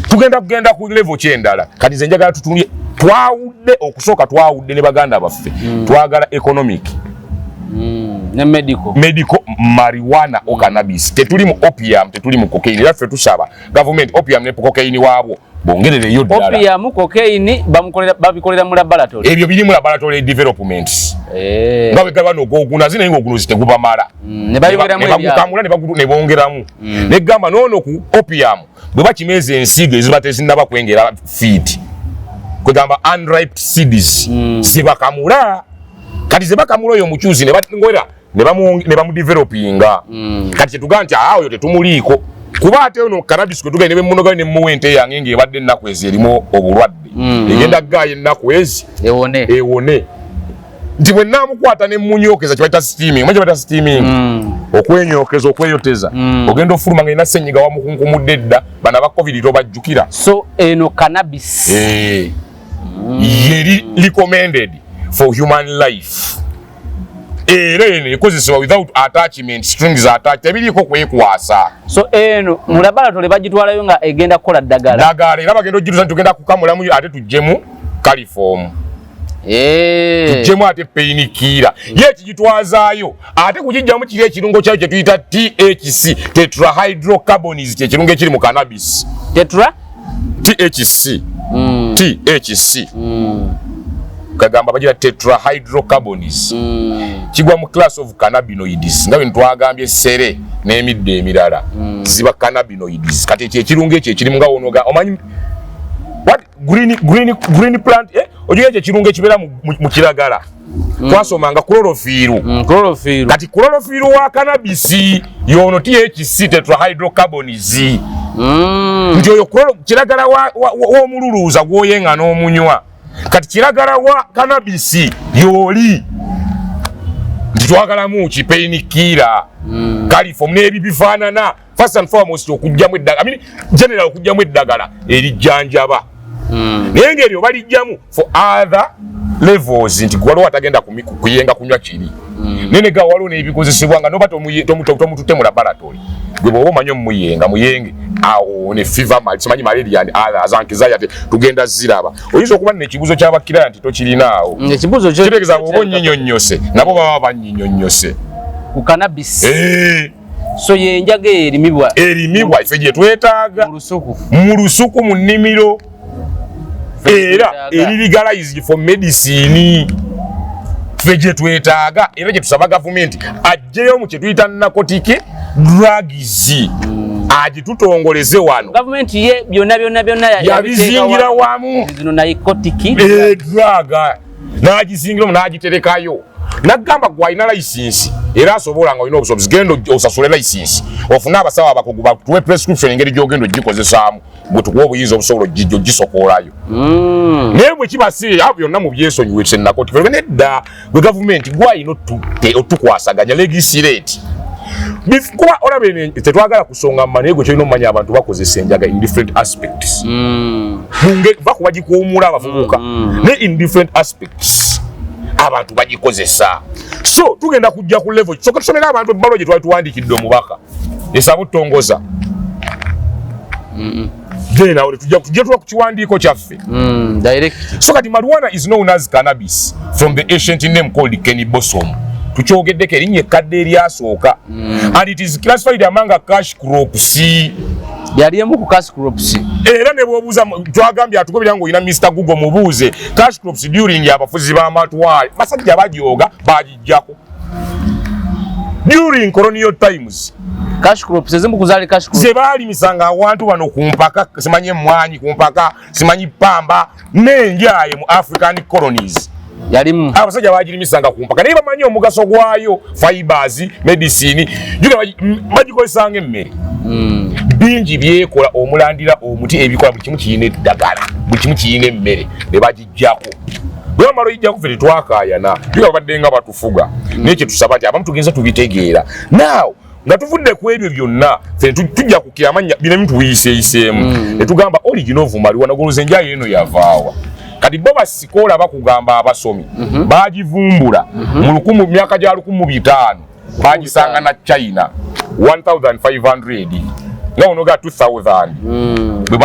Tugenda kugenda ku level kyendala. Kati nze njagala tutunye, twawudde okusooka, twawudde ne baganda baffe. Twagala economic Ne medical. Medical marijuana o cannabis. Tetuli mu opium, tetuli mu cocaine. Era ffe tusaba gavumenti opium ne cocaine waabwo bongerereyo ddala. Opium, cocaine bamukolera, babikolera mu laboratory. Ebyo biri mu laboratory developments. Nga bwe gaba nogogunazi, naye ngaogunozi tegubamala. Ne bayongeramu ne bagukamula ne bongeramu. Negamba noono ku opium, bwe bakimeza ensigo eziba tezinnaba kwengera feed, kwegamba unripe seeds, zibakamula. Kati ze bakamula oyo omucuuzi ne bangwera ne bamudevelopinga. Kati kyetugaa nti oyo tetumuliiko, kuba ate ono cannabis gwe tugenda ne bemunogayo ne mmuwa ente yange ng'ebadde ennaku ezi erimu obulwadde, egenda gaayo ennaku ezi ewone. Ewone. Nti bwe naamukwata ne munyokeza, kye bayita steaming, omanyi kye bayita steaming? Okwenyokeza, okweyoteza. Ogenda ofuluma nga erina ssenyiga wamukunkumudde edda. Bano aba COVID tobajjukira? So eno cannabis. Eh. Yeri recommended for human life, era eno ekozesebwa without attachment, strings attached, tebiriiko kwekwasa. So eno mu laboratory bagitwalayo nga egenda kukola ddagala. Ddagala, era bagenda ogitusa nti tugenda kukamulamu ate tuggyemu chloroform, tuggyemu ate painkiller. Ye ekigitwazaayo ate kugijjamu kiri ekirungo kyayo kye tuyita THC, tetrahydrocannabinols, kyekirungo ekiri mu cannabis. Tetra THC. THC kagamba bagira tetrahydrocannabinols. Kigwa mu class of cannabinoids, nga bwe twagambye sere n'emiddo emirala ziba cannabinoids. Kati ekyo ekirungo ekyo ekirimu nga wonoga, omanyi what green, green, green plant, eh? Ojiga ekyo ekirungo ekibeera mu kiragala, twasomanga chlorophyll. Chlorophyll. Kati chlorophyll wa cannabis yono THC, tetrahydrocannabinols. Nti oyo kiragala w'omululuuza gw'oyenga n'omunywa. Kati kiragala wa cannabis yooli nti twagalamu ki painkiller, chloroform n'ebibifaanana. First and foremost, okugjamu eddagala, I mean, general okugjamu eddagala erijjanjaba. Naye ng'eryo balijjamu for other levels, nti waliwo atagenda kuyenga kunywa kiri. Naye nega waliwo n'ebikozesebwa nga noba tomututte mu laboratory, gwe bw'oba omanyi omuyenga muyenge awo ne fever, simanyi malaria and others, anxiety, tugenda ziraba. Oyinza okuba nno ekibuuzo ky'abakiraya nti tokirinaawo. Ekibuuzo kyo Kitegeeza bw'oba onnyinyonnyose, nabo baba bannyinyonnyose. Ku cannabis. Eh. So yenjaga erimibwa. Erimibwa ife gye twetaaga. Mu lusuku. Mu lusuku, mu nnimiro, era twetaaga. Eri legalized for medicine, ffe gye twetaaga, era gye tusaba gavumenti aggyeyo mu kye tuyita narcotic drugs, agitutongoleze wano. Gavumenti ye byonna byonna byonna Yabizingira wamu. Zino narcotic. Drug n'agizingiramu n'agiterekayo, nagamba gwe alina license era asobola nga olina obusobozi, genda osasule license, ofune abasawo abakugu batuwe prescription engeri gyogenda ogikozesaamu, gwe tukuwa obuyinza obusobola ogisokoolayo. Naye bwe kiba si abo byonna mu byesonyiwe narcotic, nedda, gwe gavumenti gwalina otukwasaganya legislate. Kuba olaba eno tetwagala kusonga mma, naye gwe kyolina omumanya, abantu bakozesa enjaga in different aspects. Va ku bagikuumula abavubuka, naye in different aspects abantu bagikozesa. So tugenda kujja ku level soka tusomera abantu ebbaluwa gye twali tuwandiikidde omubaka esaba otutongoza, then awo tujja tuwa ku kiwandiiko kyaffe. Direct. So kati marijuana is known as cannabis from the ancient name called kaneh-bosm, tukyogeddeko erinnya ekkadde eryasooka, and it is classified among cash crops. Yali emu ku cash crops. Era ne bwobuuza, twagambye atukubira nga olina Mr Google, mubuuze cash crops during abafuzi b'amatwale, basajja bajooga bagijjako during colonial times. Cash crops, ezimu ku zaali cash crops. Ze baalimisanga awantu wano ku mpaka, simanyi emmwanyi ku mpaka, simanyi pamba n'enjaye mu African colonies. Yalimu. Abasajja bagirimisanga ku mpaka, naye bamanyi omugaso gwayo, fibers, medicine. Juga bagikozesanga emmere. Bingi byekola, omulandira, omuti, ebikola buli kimu kirina eddagala, buli kimu kirina emmere, ne bagijjako. Bwe bamala oyijjako, ffe tetwakaayana, juga babadde nga batufuga. Naye kyetusaba nti abamu tugenza tubitegeera naaw nga tuvudde ku ebyo byonna, ffe tujja kukira amannya bino ebintu tubiyiseeyiseemu ne tugamba origin of marijuana, goloza enjayo eno yavaawa. Kati bo ba scholar bakugamba, abasomi bagivumbula mu lukumu, myaka gya 1500, bagisanga na China 1500 nga onoga 2000. Bwe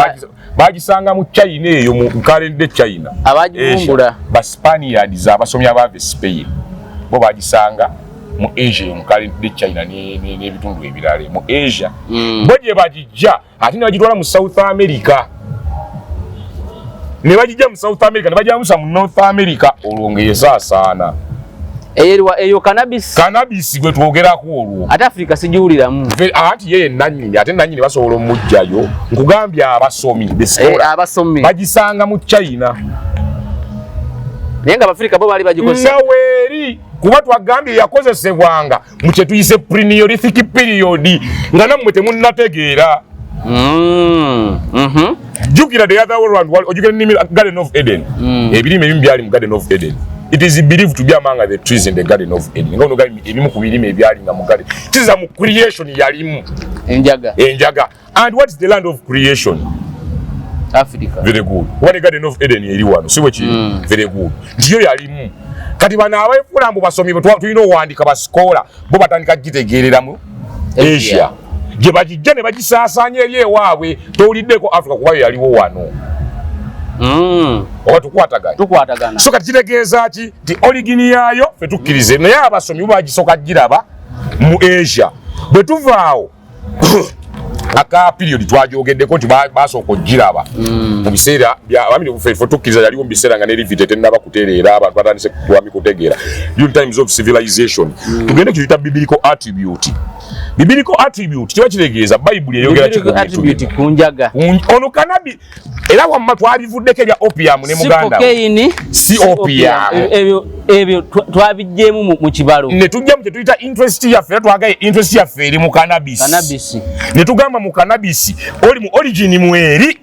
bagisanga mu China eyo, mu current day China. Abagivumbula. Asia, ba Spaniards, abasomi abaava e Spain, bo bagisanga mu Asia, mu current day China n'ebitundu ebirala mu Asia. Bo gye bagijja ate ne bagitwala mu South America, ne bagijja mu South America ne bagyamusa mu North America, olwo ng'esaasaana. Eyo eyo cannabis. Cannabis gwe twogerako olwo. Ate Africa sigiwuliramu. Anti ye nannyini, ate nannyini basobola omuggyayo. Nkugambye abasomi, the Eh, scholar, abasomi bagisanga mu China. Naye nga Abafirika bo baali bagikozesa. Nga weeri, kuba twagambye yakozesebwanga mu kye tuyise pre-Neolithic period, nga nammwe temunnategeera. Jjukira the other way round, ojjukira ennimiro, Garden of Eden? Ebirime ebimu byali mu Garden of Eden. It is believed to be among the trees in the Garden of Eden. Nga ono gambye ebimu ku birime ebyali nga mu garden kiza mu creation yalimu Enjaga. Enjaga. And what is the land of creation? Africa. Very good. Kuba ne Garden of Eden eri wano, si bwe kiri? Very good. Nti yo yalimu. Kati bano abeefuula mbu basomi bwe tulina owandiika, basikola bo batandika gitegeerera mu Asia. Asia gye bagijja ne bagisaasaanya eri ewaabwe. Towuliddeko Africa, kuba yo yaliwo wano. Oba tukwataganye? Tukwatagana. So kati kitegeeza ki? Nti origin yaayo fe tukkirize, naye abasomi bo bagisooka giraba mu Asia. Bwe tuvaawo aka period twajogeddeko nti basooka okugiraba mu biseera ffe tukkiriza yaliwo mu biseera nga ne livite tennaba kutereera, abantu batandise kuwami kutegeera during times of civilization. Tugende kituyita biblical attribute. Biblical attribute kiba kitegeeza Bayibuli eyogera ki ku bintu Attribute bino? ku njaga. Ono cannabis era wamma twabivuddeko ebya opium ne Si muganda we. cocaine. Si opium. Ebyo twabiggyemu mu kibalo. Ne tujja mu kyetuyita interest yaffe, era twagaye interest yaffe eri mu cannabis. Cannabis. Ne tugamba mu cannabis oli mu origin mweri.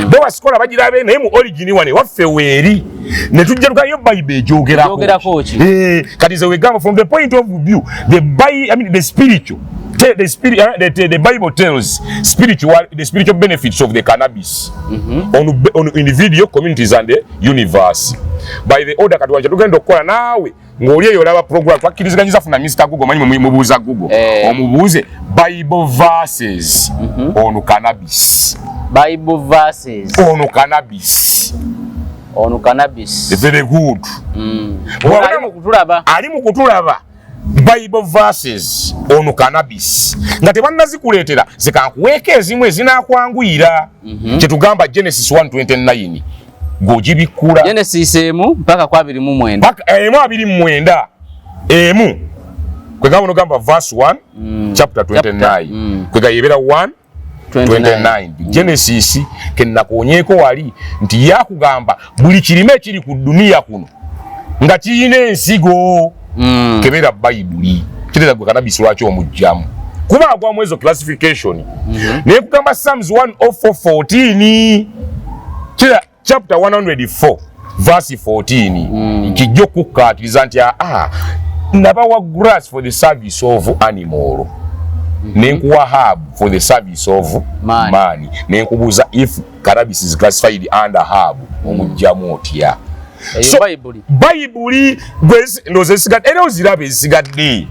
Bo basikola bagirabe, naye mu origin wane waffe weeri. Ne tujja tugayo Bible egyogerako. Egyogerako ki? Eh, kati ze wegamba from the point of view the by, I mean the spiritual te, the spirit the Bible tells spiritual the spiritual benefits of the cannabis on individual, communities and the universe by the order. Kati wanja tugenda okukola naawe ng'oli eyo olaba program twakkiriziganyiza, funa Mr Google, manyi mubuuza Google. Omubuuze Bible verses on cannabis. Bible verses On cannabis. On cannabis. Very good. Ali mu kutulaba. Ali mu kutulaba, Bible verses on cannabis nga tebannazikuleetera, zikankuweeko ezimu ezinakwanguyira. Kyetugamba Genesis 129 ng'ogibikkula. Genesis 1 mpaka ku 29. Paka 1 29 emu kwegamba nogamba verse 1 chapter 29. Kwegayebera 1 29 Genesis kenakonyeeko wali nti yakugamba buli kirime ekiri ku duniya kuno nga kiyina ensigo. Kebera Bayibuli kiteeza gwe cannabis lwaki omugjamu, kuba agwamu ezo classification. Naye kugamba Psalms 104:14 kira chapter 104 verse 14 kijja okukkaatiriza nti aa nabawa grass for the service of animal, nenkuwa herb for the service of Man. Man. Nenkubuuza, if cannabis is classified under herb, omugjamu otya? Eyo Bayibuli. Bayibuli ndowooza ezisigadde era oziraba ezisigadde.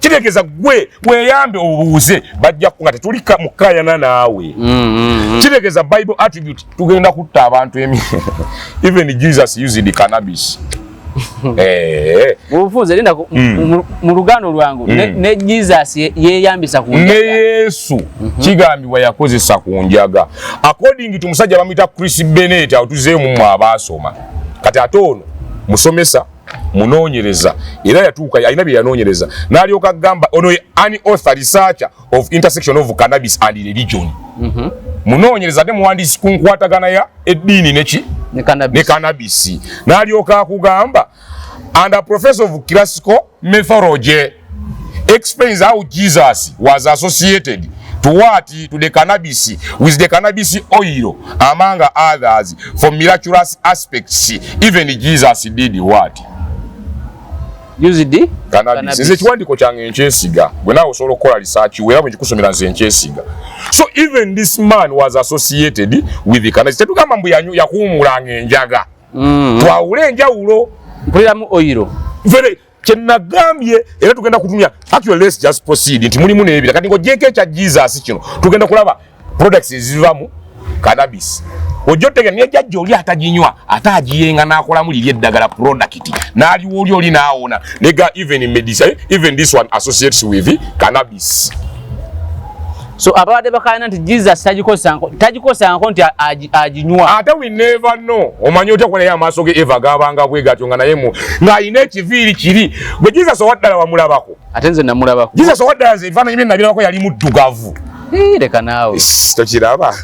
Kitegeeza gwe weeyambe obuuze, bajja nga tetuli mukayana naawe. Kitegeeza Bible attribute tugenda kutta abantu even Jesus used cannabis. Mu bufunze linda mu luganda olwangu ne Jesus yeeyambisa ku Ne njaga. Yesu kigambibwa yakozesa ku njaga, according to musajja bamuyita Chris Bennett. Awo tuzeemu mmwe abaasoma. Kati ate ono musomesa, munoonyereza, era yatuuka alina bye yanoonyereza n'alyoka agamba ono ye an author, researcher of intersection of cannabis and religion. Munoonyereza ate muwandiisi ku nkwatagana ya eddiini neki? Ne cannabis. Ne cannabis. N'alyoka akugamba, and a professor of classical mythology explains how Jesus was associated to what? To the cannabis, with the cannabis oil among others, for miraculous aspects. Even Jesus did what? Used cannabis. Nze ekiwandiiko kyange nkyesiga, gwe naawe osobola okukola research we, era bwe nkikusomera nze nkyesiga. So even this man was associated with the cannabis. Tetugamba mbu yakuumulanga enjaga. Twawule enjawulo. Mpuliramu oil. Very kyenagambye era tugenda kutumya. Actually, let's just proceed nti mulimu n'ebira. Kati ng'ogyeko ekya Jesus kino, tugenda kulaba products eziva mu cannabis. Ojja otegera naye jjajja oli ataginywa ate agiyenga n'akolamu liri eddagala, product n'aliwo oli oli n'awona nega. Even medicine, even this one associates with cannabis. So ababadde bakayana nti Jesus tagikozesangako nti aginywa. Ate we never know. Omanyi otya kuba naye amaaso ge eva gabanga bwe gatyo nga naye ng'alina ekiviiri kiri gwe Jesus owaddala wamulabako? Ate nze namulabako. Jesus owaddala nze ebifaananyi bye nabirabako yali muddugavu. Leka naawe. Tokiraba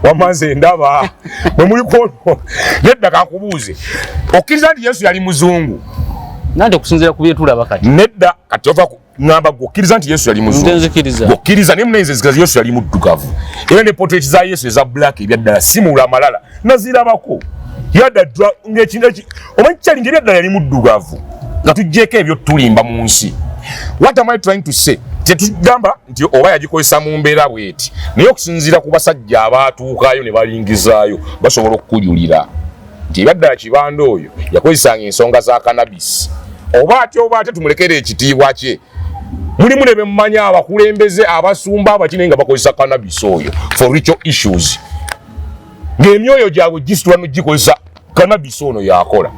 wamanze ndaba bwe muli kwono. Nedda, kankubuuze, okkiriza nti Yesu yali muzungu? Nandi okusinziira ku byetulaba kati. Nedda, kati ova ŋŋamba gwe okkiriza nti Yesu yali muzungu? Nze nzikiriza. Okkiriza, naye munaye nze nzikiriza Yesu yali muddugavu, era ne portrait za Yesu eza black ebyaddala simula amalala nazirabako yadda ng'ekintu omanyi kyali nti ebyaddala yali muddugavu, nga tuggyeko ebyo tulimba mu nsi. What am I trying to say? Tetugamba nti oba yagikozesa mu mbeera bweti, naye okusinziira ku basajja abaatuukayo ne balingizaayo, basobola okukujulira nti ebyaddala Kibanda oyo yakozesanga ensonga za cannabis. Oba atya oba atya, tumulekere ekitiibwa kye. Mulimu ne bemumanya abakulembeze, abasumba, abaki, naye nga bakozesa cannabis oyo for ritual issues, ng'emyoyo gyabwe gisitula nogikozesa cannabis ono yakola.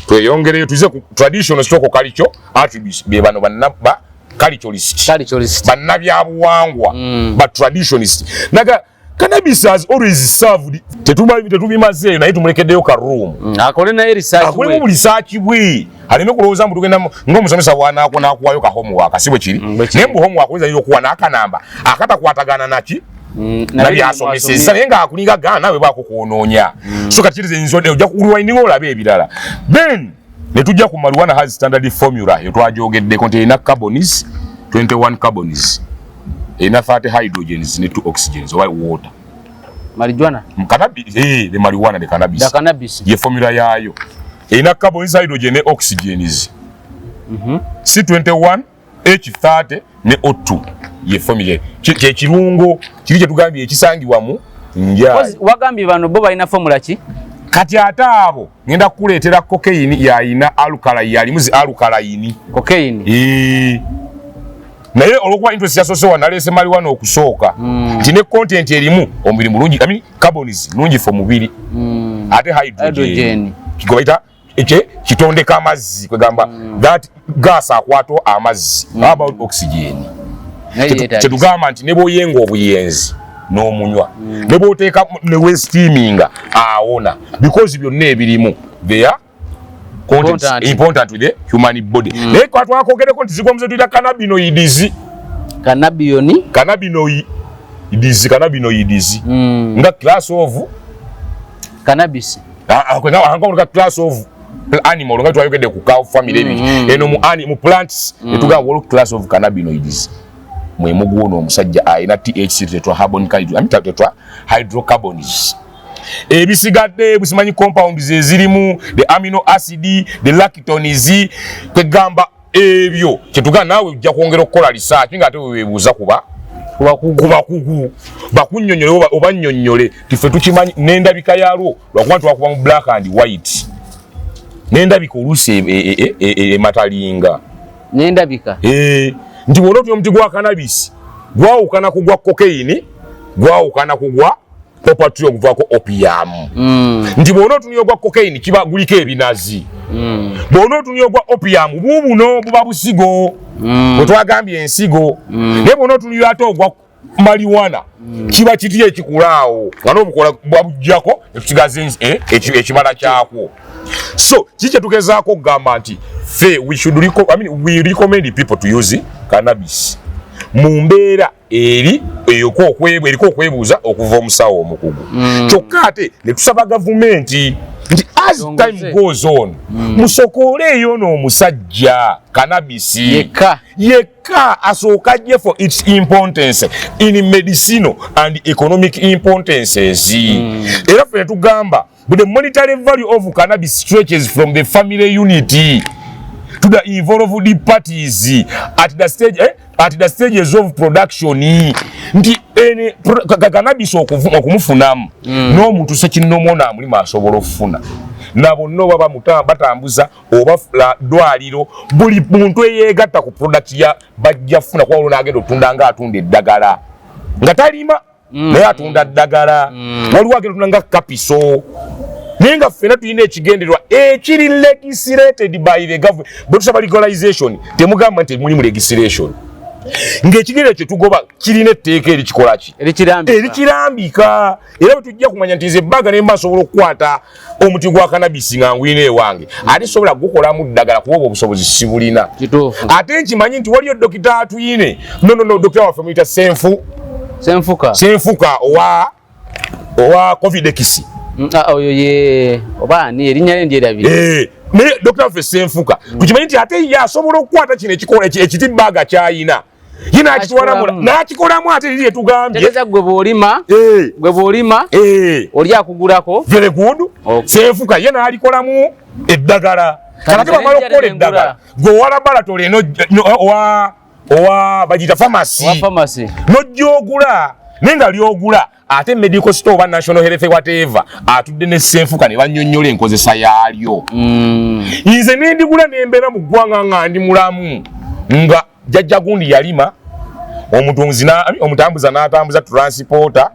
Tweyongereyo, tuze ku traditional stroke culture attributes. Be bano banna ba culturalist. Culturalist. Bannabyabuwangwa, ba traditionalist. Naga cannabis has always served. Tetubimazeeyo, naye tumulekeddeyo ka room. Akole naye research. Akolemu buli research bwe, aleme kulowooza mbu tugenda ng'omusomesa bw'anaako n'akuwayo ka homework. Si bwe kiri? Bwe kiri. Naye mbu homework oyinza okuwa n'akanamba akatakwatagana naki nabyasomesezza, naye ng'akulinga gaana naawe baako kwonoonya. So kati kiriza ensonga ojja kulwaininga olabe ebirala. Then ne tujja ku marijuana has standard formula. Eyo twagyogeddeko nti erina carbons 21 carbons, erina 30 hydrogens ne 2 oxygens oba water. Marijuana. Cannabis, the marijuana, the cannabis. The cannabis. Ye formula yaayo erina carbons, hydrogen ne oxygens, C21 H30 ne O2 ye formula. Kyekirungo kiri kyetugambye ekisangibwa mu njayi. Wagambye bano bo balina formula ki? Kati ate abo ngenda kukuleetera cocaine yayina alkaline, yalimu zi alkaline. Cocaine. Naye olwokuba interest yasoose wa naleese marijuana okusooka, nti ne content erimu omubiri mulungi, I mean, carbons nungi for mubiri, ate hydrogen, Hydrogen. Gwe bayita ekye kitondeka amazzi, kwegamba that gas akwata amazzi. How about oxygen? Naye yeetagisa. Kyetugamba nti ne bw'oyenga obuyenzi n'omunywa, ne bw'oteeka ne westeaminga awona, because byonna ebirimu, they are contents Important. important to the human body. Naye kwa twakogereko nti zigwa muze tuyita cannabinoids. Cannabioni. Cannabinoids, cannabinoids nga class of Cannabis. Nga class of animal, nga twayogedde ku cow family ebiki eno mu plants, netugamba waliwo class of cannabinoids. Mwe muguwono omusajja alina THC, tetraharbon, I mean, tetra hydrocarbons. Ebisigadde busimanyi compounds ezirimu the amino acid, the lactones, kwegamba ebyo kyetugamba naawe ojja kwongera okukola research, nga ate weweebuuza kuba Kubakugu. Ku bakugu bakunnyonnyole oba nnyonnyole tife tukimanyi n'endabika yalwo, lwakuba twakuba mu black and white, n'endabika oluusi ematalinga. N'endabika. Nti bw'oba otya omuti gwa cannabis gwawukana ku gwa cocaine, gwawukana ku gwa poppy tree oguvaako opium, nti bw'ona otunuya ogwa cocaine kiba guliko ebinazi, bw'ona otunuya ogwa opium buubuno buba busigo bwe twagambye ensigo, naye bw'ona otunuya ate ogwa marijuana kiba kiti ekikulaawo nga n'obukola bwabuggyako netusigaza ekibala kyakwo. So kiki kyetugezaako okugamba nti fe we should I mean, we recommend people to use cannabis mu mbeera eri eriko okwebuuza okuva omusawo omukugu. Kyokka ate ne tusaba gavumenti nti as Yongeze. time goes on, musokooleeyo n'omusajja cannabis Yekka. Yekka asooka ajje for its importance in medicinal and economic importances. Era ffe netugamba the monetary value of cannabis stretches from the family unit to the involved parties at the stages of production, nti ene cannabis okumufunamu n'omuntu sekinnomu ono amulimu asobola okufuna na bonna oba batambuza oba ddwaliro, buli muntu eyeegatta ku product ya bajja funa, kuba waliwo n'agenda otunda nga atunda eddagala nga talima, naye atunda ddagala. Waliwo agenda otunda nga kapiso, naye nga ffena tulina ekigendererwa ekiri legislated by the government. Bwe tusaba legalization, temugamba nti mulimu legislation. Ng'ekigere kye tugoba kirina etteeka erikikola ki? Erikirambika. Erikirambika. Era bwe tujja kumanya nti nze ebbaga ne mba nsobola okukwata omuti gwa cannabis nga ngwina ewange, ate sobola gukolamu ddagala kuba obwo obusobozi sibulina. Kituufu. Ate nkimanyi nti waliyo Dokita Atwine, no, dokita waffe muyita Senfu. Senfuka. Senfuka owa Covidex. Ah, oyo ye oba ani, erinnya lye ndyerabira. Eh, naye dokita waffe Senfuka tukimanyi nti ate ye asobola okukwata kino ekikola ekiti baaga kyayina ye n'akitwalamu. N'akikolamu. N'akikolamu, ate eriri etugambye. Tegeeza gwe bw'olima, gwe bw'olima, oli akugulako. Very good. Okay. Senfuka ye n'alikolamu eddagala. Kati Kati bamala nze okukola nengula. eddagala, gwe owa laboratory eno owa bagiyita pharmacy, Owa pharmacy. N'ojja naye nga lyogula ate medical store oba National Health whatever atudde ne Senfuka ne bannyonnyola enkozesa yaalyo. Nze nendigula nembeera mu ggwanga nga ndi mulamu, nga jjajja gundi yalima, omutunzi omutambuza n'atambuza, transporter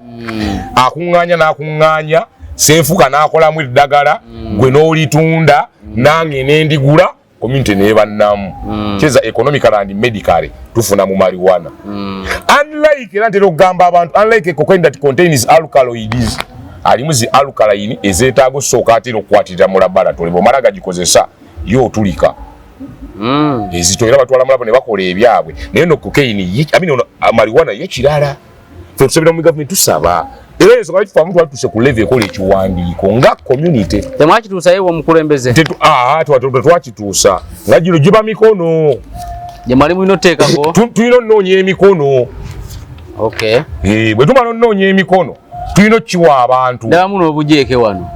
akuŋŋaanya n'akuŋŋaanya, Senfuka n'akolamu eddagala, gwe n'olitunda, nange nendigula, community nebannamu kyeza economical and medical tufuna mu marijuana. Unlike, era ntera okugamba abantu, unlike cocaine that contains alkaloids, alimu zi alkaline ezeetaaga osooka ate era okukwatirira mu laboratory, bw'omala gagikozesa yo otulika. Ezito era batwala mulabo ne bakola ebyabwe. Naye no cocaine I mean, ono, marijuana ye kirala. Ffe tusabira mu government, tusaba, era ensonga lwaki tufamu twali ku level ekola ekiwandiiko nga community. Temwakituusayo omukulembeze? Twakituusa nga gino giba mikono. Gye mwali mulina oteekako. Tulina onoonya emikono. Okay. Eh, bwe tumala onoonya emikono, tulina okukiwa abantu. Ndabamu n'obujeeke wano.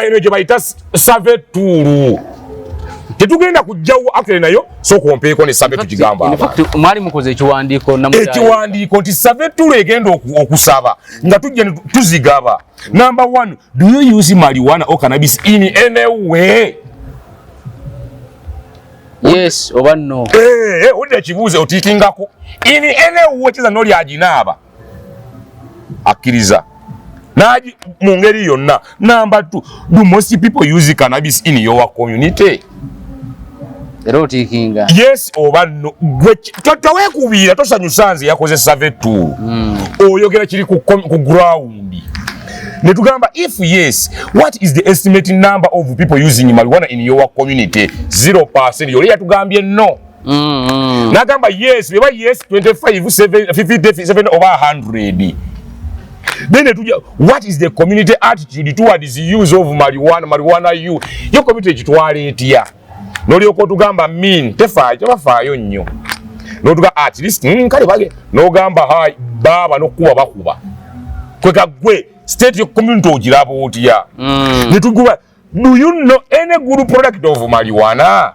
Eno gye bayita survey tool, tetugenda kujjawo actually nayo, sooka ompeeko ne survey tugigamba In abantu. fact, mwali mukoze ekiwandiiko namutayi. Ekiwandiiko nti survey tool egenda okusaba nga tujja ne tuzigaba. Number one, do you use marijuana or cannabis in any way? Yes oba no? Eh, owulira ekibuuzo otiikingako in any way, kiza n'oli aginaaba akkiriza Naji mu ngeri yonna. Number two, do most people use cannabis in your community? Era otiikinga. Yes oba no? Gwe toweekubiira, tosanyusa nze yakoze survey tool. Oyogera kiri ku ground. Ne tugamba, if yes, what is the estimated number of people using marijuana in your community? 0%. Yoli yatugambye no. Nagamba yes, beba yes 25, 7, 57 oba 100. Then tuja, what is the community attitude towards the use of marijuana? Marijuana use, yo community ekitwala etya? Nolyoka otugamba mean tefaayo, tebafaayo nnyo. Notuga at least kale bage nogamba hai baba nokuba bakuba kweka. Gwe state yo community ogiraba otya? Netuguba, do you know any good product of marijuana?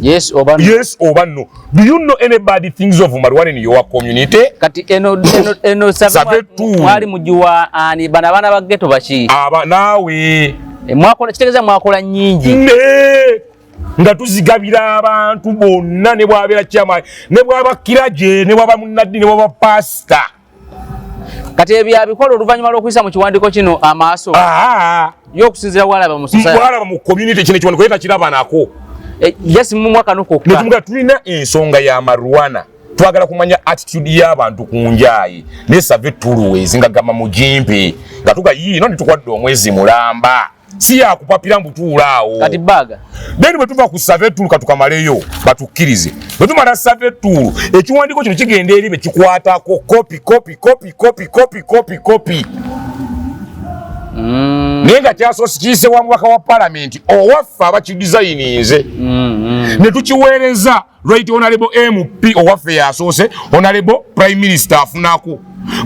Yes oba no? Yes oba no? Do you know any bad things of marijuana in your community? Kati eno Survey survey tool. mwali mugiwa ani? Bano abaana ba ghetto baki? Aba naawe. E, mwakola, kitegeeza mwakola nnyingi. Ne nga tuzigabira abantu bonna, ne bwabeera chairman, ne bwaba kiraje, ne bwaba munnaddi, ne bwaba pasita. Kati ebyo abikola oluvannyuma lw'okuyisa mu kiwandiiko kino amaaso ye okusinziira bwalaba mu society. Bwalaba mu community, kino ekiwandiiko ye takiraba nako. Eh, yes, mu mwaka no kokka. Netumugamba tulina ensonga ya marijuana, twagala kumanya attitude y'abantu ku njayi ne survey tool nga gamba mugimpe, nga tuga yiino netukwadde omwezi mulamba, si yakupapira mbutuula awo. Kati baga. Then bwe tuva ku survey tool, katukamaleyo batukkirize. Bwe tumala survey tool, ekiwandiiko kino kigenda eri bekikwatako, copy, copy, copy, copy, copy, copy, copy. Naye nga kyasoose kiyise wa mubaka wa palamenti owaffe abakidizayininze, ne tukiweereza Right Honorable MP owaffe yasoose, Honorable Prime Minister afunako,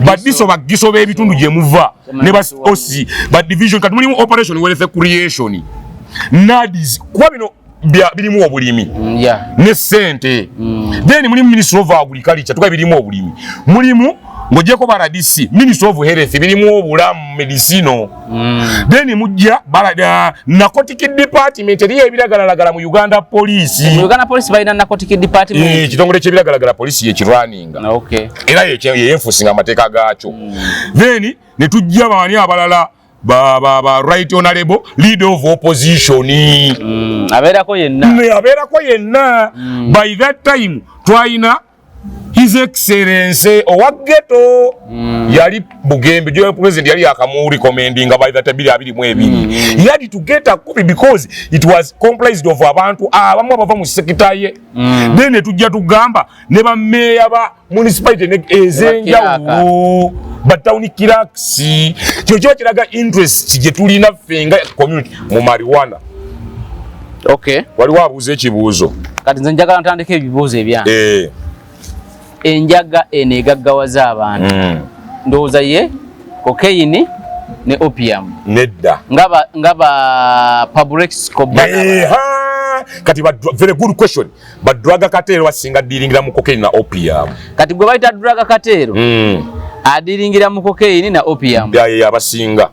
badiso bagiso b'ebitundu gye muva ne ba OC ba division. Kati mulimu Operation Wealth Creation, NAADS, kuba bino birimu obulimi ne sente. Then mulimu Ministry of Agriculture, tuka birimu obulimi, mulimu ng'ogyeko ba RDC, Ministry of Health, birimu obulamu, medicino. Then mujja narcotic department, eriyo ebiragalalagala mu Uganda Police. Mu Uganda Police balina narcotic department? Eh, ekitongole ky'ebiragalalagala poliisi yekirwaninga. Era yeyenfusinga amateeka gaakyo. Then ne tujja baani abalala, ba Right Honorable Leader of Opposition. Abeerako yenna. Ne abeerako yenna. By that time twalina His Excellency owa ghetto yali Bugembe jo president yali akamurecommendinga by that 2022. He had to get a copy because it was comprised of abantu abamu abava mu sector ye. Then ne tujja tugamba ne bameeya ba municipality ez'enjawulo, ba town clerks. Kyo kiba kiraga interest gye tulina ffe nga community mu marijuana. Waliwo abuuza ekibuuzo. Kati nze njagala ntandika ebibuuzo ebyange. Enjaga eno egaggawaza abantu, ndowooza ye cocaine ne opium? Nedda. Nga ba Pablo Escobar. Eha, kati very good question. Ba drug cartel basinga dealingira mu cocaine na opium. Kati gwe bayita drug cartel adiringira mu cocaine na opium? Ya, abasinga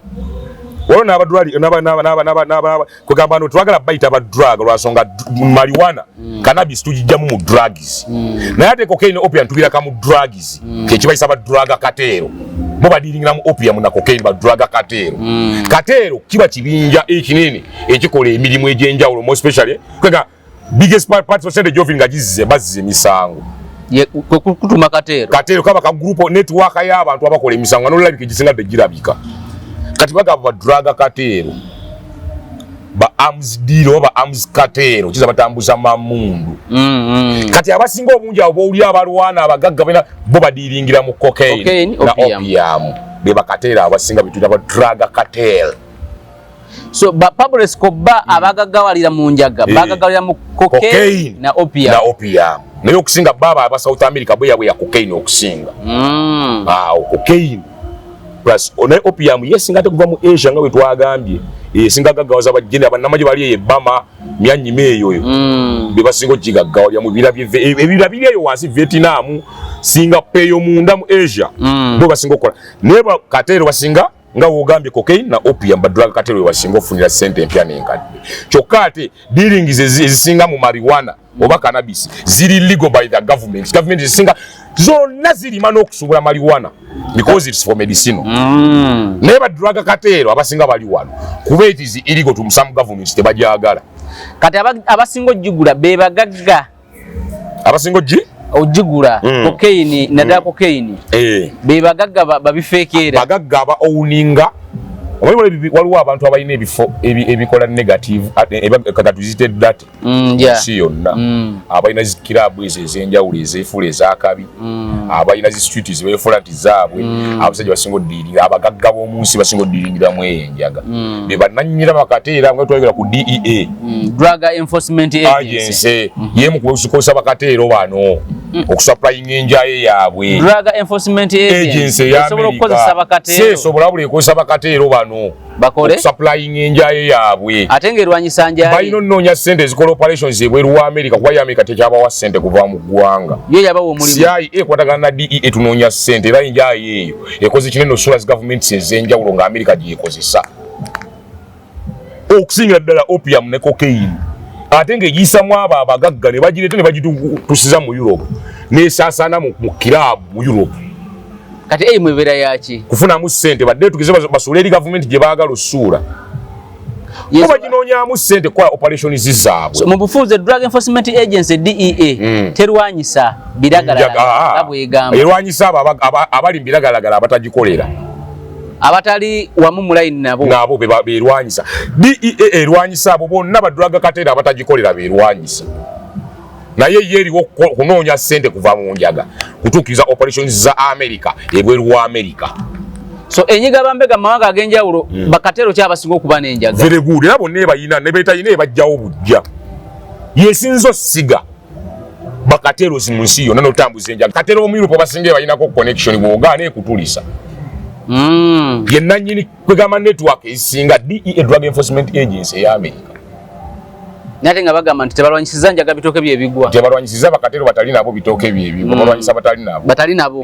waliwo n'abadwali n'aba kugamba no twagala bayita ba drug lwasonga marijuana, cannabis tugijjamu mu drugs, naye ate cocaine, opium tubiraka mu drugs. Kyekibayisa ba drug cartel, bo badiringira mu opium na cocaine, ba drug cartel. Cartel kiba kibinja ekinene ekikola emirimu egy'enjawulo, more especially kwega biggest part percentage of nga gizze bazze emisango. Kwe kutuma cartel. Cartel kaba ka group network y'abantu abakola emisango nga nolabika egisinga tegirabika. Kati bagamba ba drug cartel, ba arms dealer oba ba arms cartel, kiza batambuza mamundu. Kati abasinga obungi abo bowuli abalwana abagagga bena bo badiringira mu cocaine, Cocaine, na opium. Opium. Be ba cartel abasinga bituyita ba drug cartel. So ba Pablo Escobar abagaggawalira mu njaga bagaggawalira mu cocaine Cocaine na opium. Na opium, naye okusinga baba aba South America bwe yabwe ya cocaine okusinga. Awo cocaine plus naye opium yesinga ate kuva mu Asia nga bwe twagambye, esinga gaggawaza bajjene abannamagye bali eyo ebbama myanyima eyo eyo be basinga okgigaggawalira mu bira ebira biri eyo wansi, Vietnam, Singapore, eyo munda mu Asia. Bo basinga okukola, naye cartel basinga nga wogambye cocaine na opium. Ba drug cartel basinga okufunira sente empya n'enkadde. Kyokka ate dealings ezisinga mu marijuana oba cannabis ziri legal by the government. Government ezisinga zonna zirima n'okusuubula marijuana because it's for medicinal. Naye ba drug cartel abasinga bali wano kuba it is illegal to some governments, tebajagala. Kati abasinga ogigula be bagagga? Abasinga ogi Ogigula cocaine, naddala cocaine, be bagagga babifeekeera. Bagagga aba owninga. Omanyi waliwo abantu abalina ebifo ebikola negative katuzite that nsi yonna. Abalina zi club ezo ez'enjawulo ezeefuula ez'akabi, abalina zi street zebeefuula nti zaabwe. Abasajja basinga oddiiringira, abagagga b'omu nsi basinga oddiiringiramu eyo enjaga, be bannannyira ba cartel nga twayogera ku DEA. Drug Enforcement Agency. Agency yemu kukozesa ba cartel bano okusupplyinga enjaye yaabwe. Drug Enforcement Agency Agency ya esobola okukozesa America ba cartel? Seesobola buli ekozesa ba cartel bano Bakole okusupplyinga enjaye yaabwe. Ate ng'erwanyisa njaye? Balina onoonya ssente ezikola operations ebweru wa America, kuba ye America tekyabawa ssente kuva mu ggwanga. Yo yabawa omulimu. CIA ekwatagana na DEA tunoonya ssente, era enjaye eyo ekoze kinene osula zi governments ez'enjawulo nga America gyekozesa okusingira ddala opium ne cocaine, ate ng'egiyisamu abo abagagga ne bagireeta ne bagitusiza mu Europe nesaasaana mu club mu Europe. Kati eyimu ebeera yaki? Kufunamu ssente badde tugeze basuule eri gavumenti gye baagala osuula ko baginoonyaamu ssente kukola operations zaabwe. So, mu bufunze Drug Enforcement Agency, DEA, terwanyisa biragalalagala nga bwegamba? Erwanyisa abo abali mu biragalagala abatagikolera. Abatali wamu mu layini nabo. Nabo berwanyisa. DEA erwanyisa abo bonna ba drug cartel abatagikolera, berwanyisa. Naye ye eriwo kunoonya ssente kuva mu njaga kutuukiriza operations za America ebweru wa America. So enyiga bambega mu mawanga ag'enjawulo, ba cartel ki abasinga okuba n'enjaga? Very good. Era bonna ebayina ne betalina ebajjawo bujja. Yesinza osiga ba cartels mu nsi yonna n'otambuza enjaga. Cartel omu Europe basinga ebayinako connection, bw'ogaana ekutulisa. Ye nannyini kwegamba network ezisinga DEA, Drug Enforcement Agency eya America. Naye ate nga bagamba nti tebalwanyisiza njaga bitooke byebigwa. Tebalwanyisiza ba cartel batali nabo bitooke byebigwa, balwanyisa batali nabo. Batali nabo.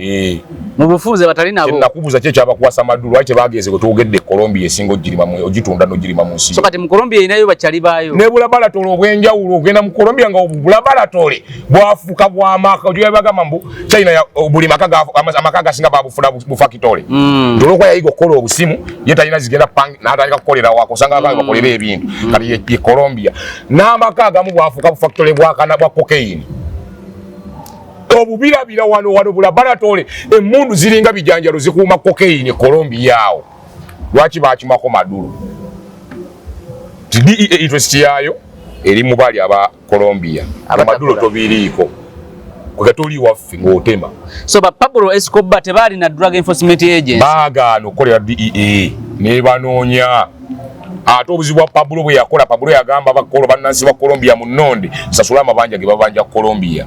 Mu bufunze batali nabo. Kyenakubuuza ki ekyabakwasa maddu? Lwaki tebagenze bwe twogedde Colombia esinga ogirima ogitunda n'ogirima mu nsi? So kati mu Colombia erinayo bakyali baayo? Ne bulabalatole obw'enjawulo. Ogenda mu Colombia nga obulabalatole bwafuuka bwamaka. Ogira bagamba mbu China buli maka amaka agasinga babufuna bufakitole. Nti olwokuba yayiga okukola obusimu, ye talina zigenda n'atandika kukolera wako, osanga abaawe bakolera ebintu. Kati ye Colombia n'amaka agamu bwafuuka bufakitole bwakana bwa cocaine. Obubirabira wano wano bulabalatole, emmundu ziringa bijanjalo zikuuma cocaine Colombia awo. Lwaki bakimako Maduro? Ti DEA interest yaayo eri mu bali aba Colombia. Abatakula. Maduro tobiriiko, kwega toli waffe ng'otema. So ba Pablo Escobar tebalina Drug Enforcement Agency? Baagaana okukolera DEA nebanoonya. Ate obuzibu bwa Pablo bwe yakola, Pablo yagamba bakolo bannansi ba Colombia munonde sasula amabanja ge babanja Colombia.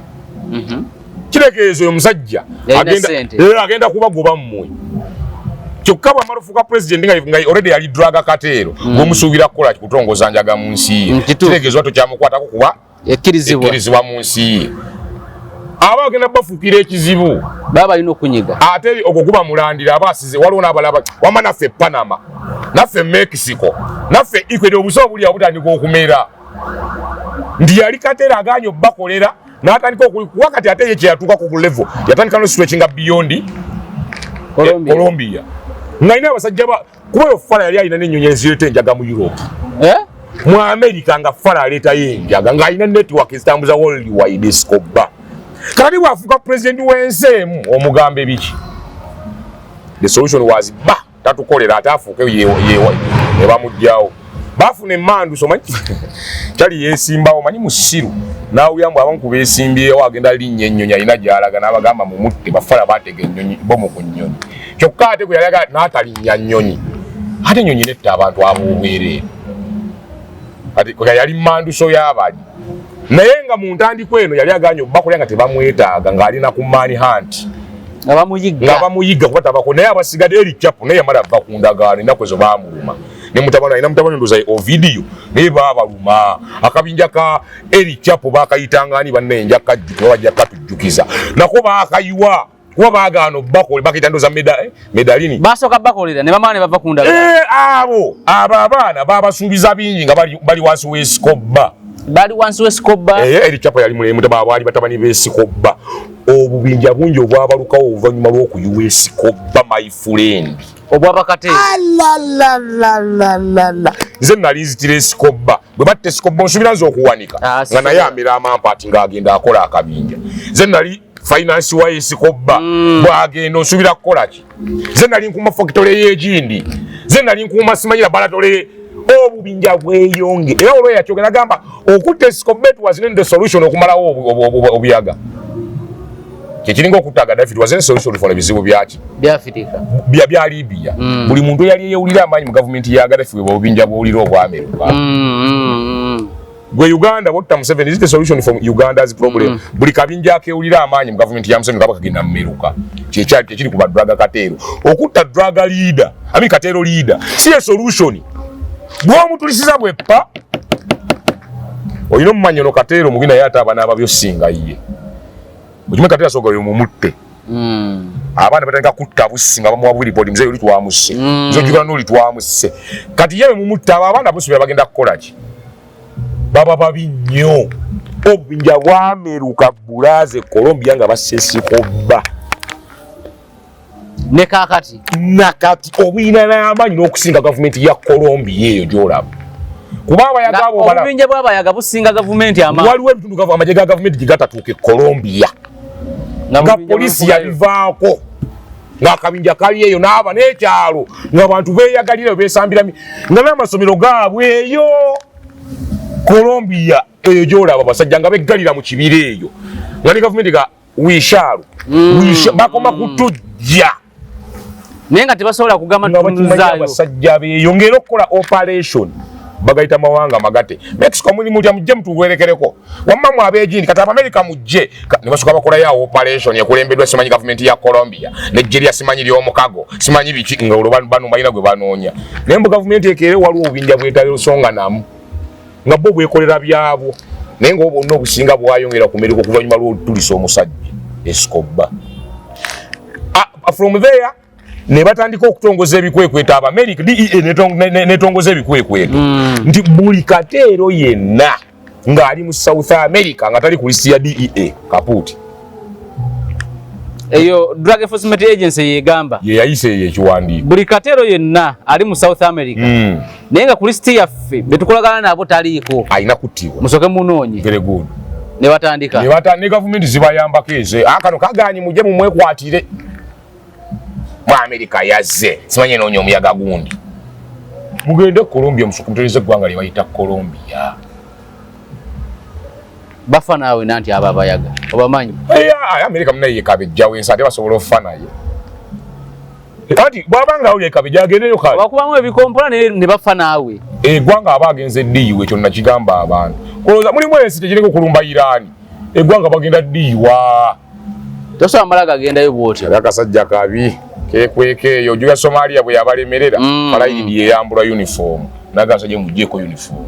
Kitegeeza oyo omusajja Yalina ssente. Agenda kubagoba mmwe. Kyokka bwamala ofuuka president nga already yali drug cartel, ng'omusuubira kukola kutongoza njaga mu nsi ye. Kitegeeza tokyamukwatako kuba Ekkirizibwa. Ekkirizibwa mu nsi ye, aba agenda bafuukira ekizibu. Baba balina okunyiga. Ate ogwo guba mulandira, aba asize waliwo n'abalaba wama naffe Panama, naffe Mexico, naffe Ecuador, obusa obuli awo butandika okumera nti yali cartel aganye obbakolera n'atandika okuwa. Kati ate ye kyeyatuukako ku level yatandika no stretchinga beyond Colombia. Colombia, ng'alina abasajja ba kuba oyo fala yali alina n'ennyonyi ezireeta enjaga mu Europe, Eh? mu America, nga fala aleetayo enjaga, ng'alina network ezitambuza worldwide Escobar. Kakati bw'afuuka president w'ensi emu, omugamba ebiki? The solution was ba tatukolera ate afuuke yewa ne bamugjawo, bafuna emanduso. Omanyi kyali yeesimbawo, manyi musiru n'awulira mbu abamu ku beesimbyewo agenda linnya ennyonyi, alina gy'alaga, n'abagamba mumutte. Bafala baatega ennyonyi bomu ku nnyonyi, kyokka ate gwe yali agala n'atalinnya nnyonyi, ate ennyonyi netta abantu ab'obwereere. Kati kwe yali manduso y'abali naye nga mu ntandikwa eno yali aganye obbakolera nga tebamwetaaga, ng'alina ku man hunt. Nga bamuyigga. Nga bamuyigga kuba tabako. Naye abasigadde, eri Chapo naye yamala ava ku ndagaano, ennaku ezo baamuluma ne mutabani, alina mutabani ndoza Ovidio, naye baabaluma. Akabinja ka eri Chapo bakayitanga ani? Banne kajjuka, bajja katujjukiza. Nako baakayiwa kuba baagaana obbakole, bakayita ndoza Medellin. Basooka bakolera ne bamala ne bava ku ndagaano. Abo abaana babasuubiza bingi nga bali wansi w'Escobar. Bali wansi w'Escobar. Eri Chapo yali mulemu, baali batabani b'Escobar. Obubinja bungi obwabalukawo oluvannyuma lw'okuyiwa Escobar, my friend. Obwabakate. Alalalalala, nze nali nzitira Escobar. Bwe batta Escobar, nsuubira nze okuwanika Ah, nga naye amera amampaati ng'agenda akola akabinja. Nze nali finance wa Escobar. Bw'agenda onsuubira kukola ki? Nze nali nkuuma factory y'egindi, nze nali nkuuma simanyi laboratory. Obubinja bweyonge era olwo yakyogera gamba okutta Escobar was not the solution okumalawo obuyaga. Kyekiringa okutta Gaddafi, it wasn't solution for ebizibu byaki? Byafirika. Bya Libya. Buli muntu eyali eyewulira amaanyi mu gavumenti ya Gaddafi, bwe obubinja bwowulira obwameruka. Gwe Uganda bwotta Museveni, is it a solution for Uganda's problem? Buli kabinja akewulira amaanyi mu gavumenti ya Museveni kaba kagenda mmeruka. Kyekyali tekiri ku ba drug cartel. Okutta drug leader, I mean cartel leader, si a solution. Bw'omutulisiza bweppa olina omumanya ono cartel mubi, naye ate abaana ababyo singa ye okimwe cartel asooka oyo mumutte. Abaana batandika kutta bussi nga bamuwa buli muzeeyi oli twamusse. Nze ojjukira n'oli twamusse. Kati ye bwe mumutta, abo abaana busubira bagenda kukola ki? Baba babi nnyo. Obubinja bwameruka bulaze Colombia nga basse Escobar. Ne kaakati? Nakati obulina n'amaanyi n'okusinga gavumenti ya Colombia eyo gy'olaba, kuba abayaga abo balaba. Obubinja bw'abayaga businga gavumenti amaanyi? Waliwo ebitundu amagye ga gavumenti gye gatatuuka e Colombia nga bubinja polisi bubukulayo. Yabivaako ng'akabinja kali eyo n'aba n'ekyalo ng'abantu beeyagalira besambira nga n'amasomero gaabwe eyo Colombia eyo gy'olaba, basajja nga beggalira mu kibira eyo nga ne gavumenti ga wiishaalu bakoma kutujja. Naye nga tebasobola kugamba nga bakimanyi. tunuzaayo. Abasajja beeyongera okukola operation, bagayita mawanga magate. Mexico muli mutya? Mujje mutuwerekereko wamma mu abegindi. Kati Abamerika mujje. Ne basooka bakolayo awo operation ekulembeddwa simanyi gavumenti ya Colombia nejje simanyi ly'omukago simanyi biki, nga olwo bano balina gwe banoonya. Naye mbu gavumenti ekeere, waliwo obubinja bwetalisonga namu nga bo bwekolera byabwo, naye nga obwonna obusinga bwayongera kumereka okuvannyuma lw'otulisa omusajja Escobar. Ah, from there ne batandika okutongoza ebikwekweto. Abamerika, DEA netongoza ebikwekweto nti buli cartel yenna ng'ali mu South America nga tali ku lisiti ya DEA, kaput. Eyo Drug Enforcement Agency yegamba? Ye yayise eyo ekiwandiiko. Buli cartel yenna ali mu South America naye nga ku lisiti yaffe betukolagana nabo taliiko, alina kuttibwa. Musooke munoonye. Very good. Ne batandika. Ne gavumenti zibayambako eze. Ah, kano kagaanyi, mujje mumwekwatire. Mu Amerika yazze, simanyi enoonya omuyaga gundi. Mugende Colombia, musukutereze eggwanga lye bayita Colombia. Bafa naawe nanti abo abayaga obamanyi. Eya, Amerika munaye yekabejjawo ensi, ate basobola okufa naye. Anti bw'abanga awo yekabejja, agendeyo kale. Bakubamu ebikompola ne bafa naawe. Eggwanga aba agenze ddiyiwa, ekyo nakigamba abantu. Kulowooza mulimu ensi tekireka okulumba Irani. Eggwanga bagenda ddiyiwa. Tosobola mala gagendayo bw'otyo. Era akasajja kabi kekweka eyo. Ojjuga Somalia bwe yabalemerera, Falayidi yeyambula uniform nagasajja, muggyeko uniform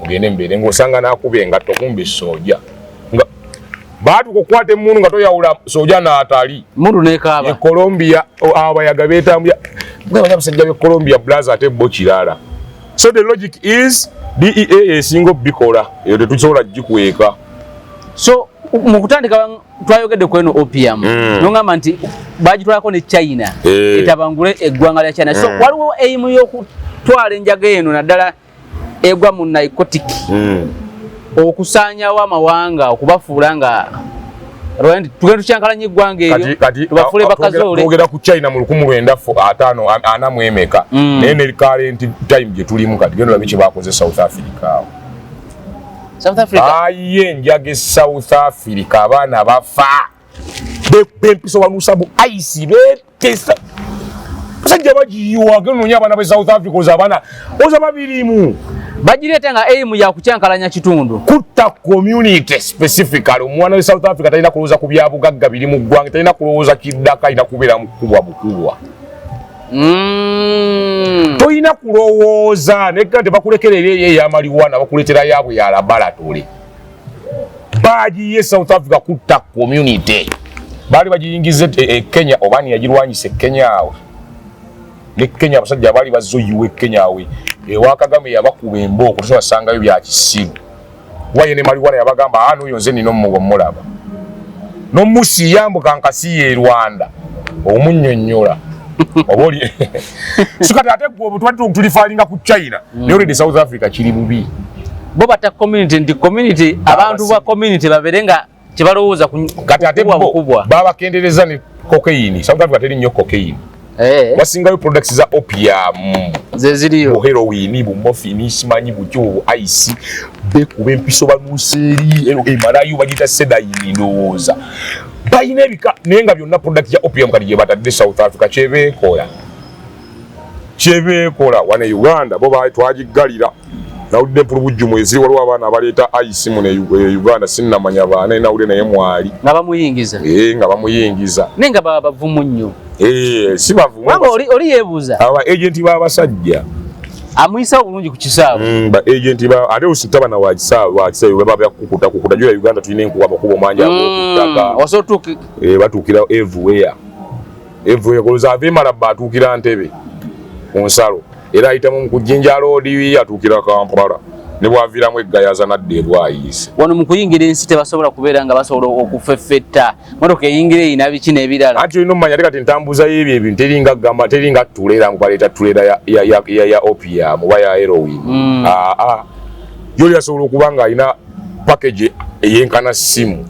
mugende mbeere, ng'osanga n'akuba engatto, kumbe sooja nga baatuka okukwata emmundu nga toyawula sooja n'atali. Mundu nekaaba. E Colombia abayaga beetambula nga abasajja b'e Colombia blaza, ate bo kirala. So the logic is DEA esinga obikola, eyo tetusobola gikweka. So mu kutandika twayogedde ku eno opium, nongamba nti bagitwalako ne China, etabangule eggwanga lya China. So waliwo aim y'okutwala enjaga eno, naddala egwa mu narcotic, okusaanyawo amawanga, okubafuula nga tugenda tukyankalanya eggwanga eryo, tubafuule bakazoole. Twogera ku China mu 1954 emeka, naye ne current time gye tulimu kati, genda olabe kye bakoze South Africa awo. South Africa. Aye, enjaga e South Africa, abaana bafa bempiso, banusa bu ice, betesa basajja bagiyiwa. Genda onoonya abaana be South Africa, oza abaana oza babirimu. Bagireeta nga aim ya kukyankalanya kitundu. Kutta community specifically. Omwana we South Africa talina kulowooza ku byabugagga biri mu ggwanga, talina kulowooza kiddaka, alina kubeera mu kukubwa bukubwa. Tolina kulowooza nekka tebakulekera eri eyo eyamaliwana, bakuleetera yaabwe ya laboratory. Bagiye South Africa kutta community. Baali bagiyingiza e Kenya, oba ani yagirwanyisa e Kenya awo ne Kenya, abasajja abaali bazze oyiwa e Kenya awe ewa Kagame yabakuba embooko, tosobasangayo bya kisiru. Waye ne marijuana yabagamba, "Ah, n'oyo nze nina omugo mulaba n'omusiya nkasiya e Rwanda omunnyonnyola oba oli." So kati ate gwe obutwali tulifalinga ku China, naye already South Africa kiri bubi. Bo bata community nti community, abantu ba community babeere nga kyebalowooza ku Kati ate kukubwa bo bukubwa. Babakendereza ne cocaine. South Africa teri nnyo cocaine, wasingayo products za opium. Ze ziriyo. Bu heroin, bu morphine, simanyi butyo, bu ice, bekuba empiso, banuusa eri ero emalayo bagiyita sedaine, ndowooza balina ebika, naye nga byonna product ya opium. Kati gye batadde South Africa, kyebeekola kyebeekola wano e Uganda, bo twagiggalira. Nawulidde empulubujjumu eziri, waliwo abaana abaleeta ice muno e Uganda, sinnamanya baana, nawulire naye mwali. Nga bamuyingiza. Eh, nga bamuyingiza. Naye nga baba bavumu nnyo. Eh, si bavumu. Kubanga oli yeebuuza. Aba agenti b'abasajja. Amuyisawo bulungi ku kisaawe. Ba agenti ba ate ositaba na wakisaawe baba byakukuta kukuta. Jula Uganda tulina enkuba, amakubo mangi ag'okuttaka. Osobola otuuka. Eh, batuukira everywhere, everywhere. Koloza ava e Malaba atuukira Ntebe ku nsalo, era ayitamu mu kujinja loodi, atuukira Kampala, ne bwaviiramu eggayaza nadda erwayiise. Wano mu kuyingira ensi tebasobola kubeera nga basobola okufeffetta motoka eyingira eyina biki n'ebirala. Anti olina omumanya ate kati entambuza y'ebyo ebintu teringa gamba, teringa tulera ngu baleeta tulera ya opium oba ya heroin. Aa, yoli asobola okuba nga alina package eyenkana simu.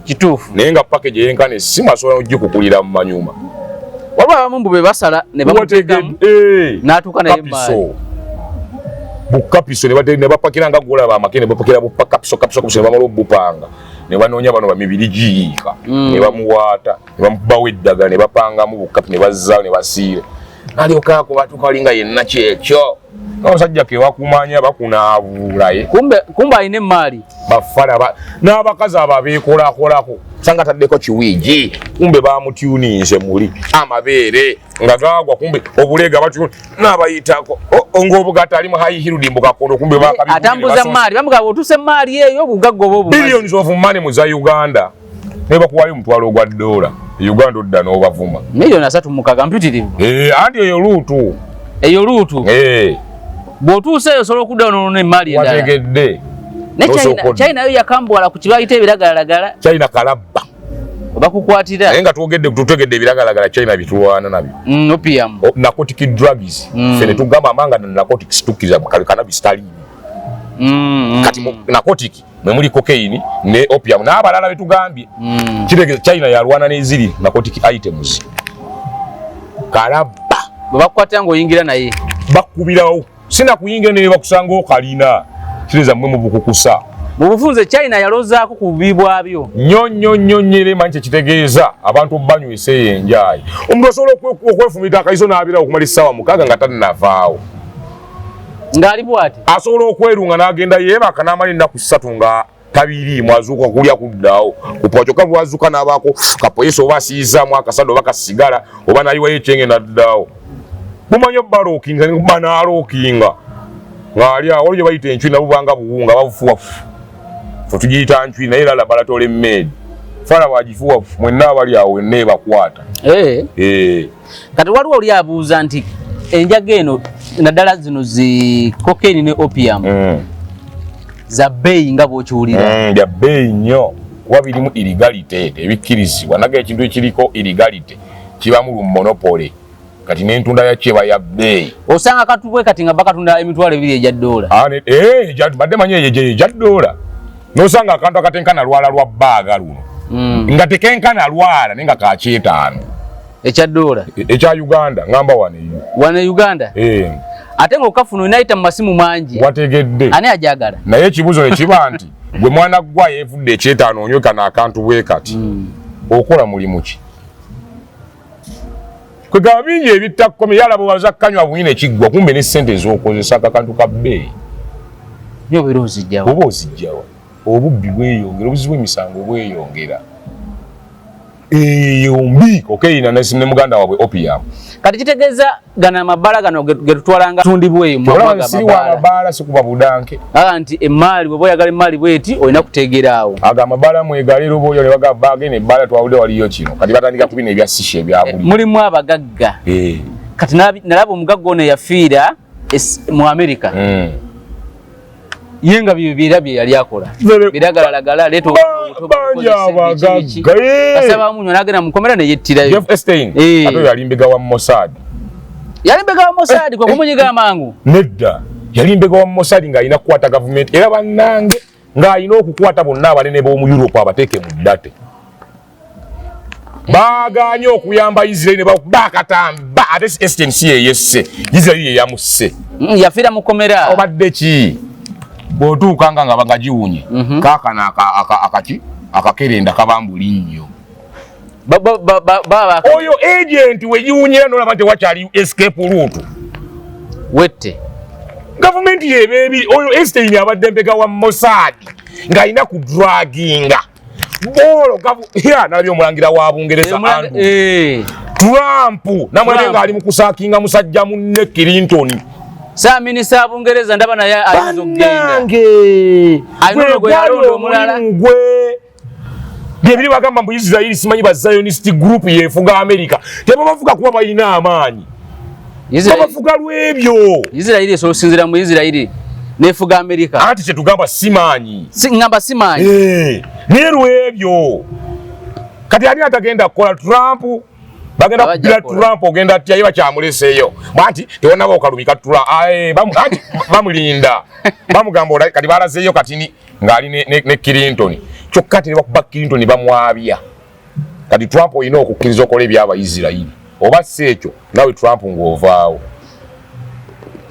Naye nga package eyenkana essimu asobola n'ogikukulira mu manyuma. Waliwo abamu mbu be basala ne bamuteekamu n'atuuka naye Kapiso, bukapiso ne bapakira nga gwolaba amake, ne bapakira bukapiso kapiso kapiso, ne bamala obupanga, ne banoonya bano bamibiri giyiika, ne bamuwaata, ne bamubawo eddagala, ne bapangamu bukapi, ne bazzaawo, ne basiira, alyoka ako batuuka walinga yenna kyekyo omusajja kewakumanya bakunaabuulaye. Kumbe alina emaali. Bafala n'abakazi abo abeekolakolako, sanga ataddeko kiwiigi, kumbe bamutuninze muli amabeere nga gagwa, kumbe obulega batu n'abayitako ng'obugatta ali mu high heeled mbukakono, kumbe atambuza maali, bamugamba otuuse maali eyo obugagga oba obumazi. Billions of money mu za Uganda, naye bakuwayo omutwalo ogwa dola e Uganda, odda n'obavuma. 36 million mpitirivu. Eh, anti eyo luutu. Eyo luutu. Eh. Bw'otuuse eyo osobola okudda nonona emaali endala. Wategedde. Ne N'osooka odda. China yo yakambuwala ku kibayita ebiragalalagala. China kalabba. Obakukwatira. Naye nga twogedde, tutegedde ebiragalagala China bitulwana nabyo. Opium. Narcotic drugs. Ffe ne tugamba amanga na narcotics tukkiriza kale cannabis taliimu. Kati narcotic mwe muli cocaine ne opium n'abalala betugambye. Kitegeeza China yalwana n'eziri narcotic items. Kalabba. Bwe bakukwata ng'oyingira naye, bakubirawo, sina kuyingira ne bakusanga okalina, kitegeeza mmwe mubukukusa. Mu bufunze China yalozaako ku bubi bwabyo. Nnyo nnyo nnyo nnyo. Era emanyi kyekitegeeza abantu banywesa eyo enjayi. Omuntu osobola okwefumita akaiso n'abeerawo okumala essaawa 6 nga tannavaawo. Ng'ali bw'ati. Asobola okwerunga n'agenda yeebaka n'amala ennaku 3 nga tabiriimu, azuuka kulya kuddaawo kupa. Kyokka lwazuuka n'abaako kapoyesa oba asiizaamu akasada oba kasigala oba n'ayiwayo ekyenge n'addaawo. Bumanyi obalookinga banaalookinga ng'ali awo. Waliwo gye bayita encwi, nabo banga buwunga babufuwa, fe tugiyita ncwi, naye era laboratory made. Fala bwagifuwa, mwenna abali awo wenna ebakwata. Eh. Kati waliwo oli abuuza nti enjaga eno, naddala zino zi cocaine ne opium, za bbeeyi nga bw'okiwulira? Bya bbeeyi nnyo kuba birimu illegality, tebikkirizibwa. Naga ekintu ekiriko illegality kibamu lu monopoly, kati n'entunda yakyo eba ya bbeeyi. Osanga katubwe kati nga bakatunda 20,000 egya ddoola. Ah, badde manyi eyo egya ddoola, nosanga akantu akatenkana lwala lwa bbaaga luno nga tekenkana lwala naye nga kakyetaano. Ekya ddoola? Ekya Uganda, ngamba wano eyo. Wano e Uganda? Eh. Ate ng'okafuna olina mu masimu mangi. Wategedde? Ani ajagala? Naye ekibuuzo ne kiba nti gwe mwana gwa yeevudde ekyetaano onywe kano akantu bwe kati, okola mulimu ki? Kwegamba bingi ebittakkome yalaba obaza kanywa bwine ekiggwa, kumbe ne ssente ez'okozesa akakantu ka bbeeyi. Nyo obeera ozijjawo. Oba ozijjawa? Obubbi bweyongera, obuzi bw'emisango bweyongera. Eyo mbi cocaine ne muganda waabwe opium. Kati kitegeeza gano amabaala gano ge tutwalanga tundibwa eyo mu olaba mawanga siri amabaala. Wamabaala sikuba budanke. Aga nti emaali, bw'oba oyagala emaali bweti, olina kutegeera awo. Ago amabaala mwegaleero oba olyo ne bagamba bagenda ebbaala twawulire waliyo kino, kati batandika kubina ebya shisha ebya buli. Mulimu abagagga. Kati nalaba omugagga ono yafiira mu America, ye nga bye byera bye yali akola, biragalalagala, leeta bangi abagagga, eh. Kasaba munywa n'agenda mukomera neyettirayo. Jeff Epstein. Ate oyo yali mbega wa Mossad. Yali mbega wa Mossad, kwe kumunyiga amangu. Nedda, yali mbega wa Mossad ng'alina kukwata gavumenti, era bannange ng'alina okukwata bonna abanene b'omu Europe abateeke mu ddate. Baaganye okuyamba Israel ne bakuba akatamba, ate Epstein si yeyesse, Israel ye yamusse. Yafiira mukomera. Obadde ki bw'otuuka nga giwunye kaakano akaki akakerenda kabambuli nnyo. Oyo agent wegiwunyira nolaba nti wakyali escape route. Wette. Gavumenti yeba ebiri. Oyo Epstein abadde mbega wa Mossad ng'alina ku druginga bolo ya nalabye omulangira wa Bungereza Andrew Trump namulabye Trump. Ng'ali mu kusaakinga musajja munne Clinton. Saaminisa wa Bungereza ndaba naye ayinza okugenda. Bannange. Alina ono gwe yalonda omulala. Gwe byebiri bagamba mbu Israeli, simanyi ba Zionist group yefuga America. Tebabafuga kuba balina amaanyi, babafuga lwebyo. Isirairi esobola okusinziira mu Isirairi nefuga Amerika? Anti kyetugamba simaanyi. Ngamba simaanyi. Eh, naye lwebyo kati ani atagenda kukola Trump bagenda Abajja kugira kukola. Trump ogenda atya? Ye bakyamuleseeyo anti tewannaba okalumika Trump. Aye, anti bamulinda bamugamba kati balazeeyo katini ng'ali ne Clinton, kyokka ate ne bakuba Clinton bamwabya. Kati Trump olina okukkiriza okola ebyabayisirayiri oba si ekyo nawe Trump ng'ovaawo,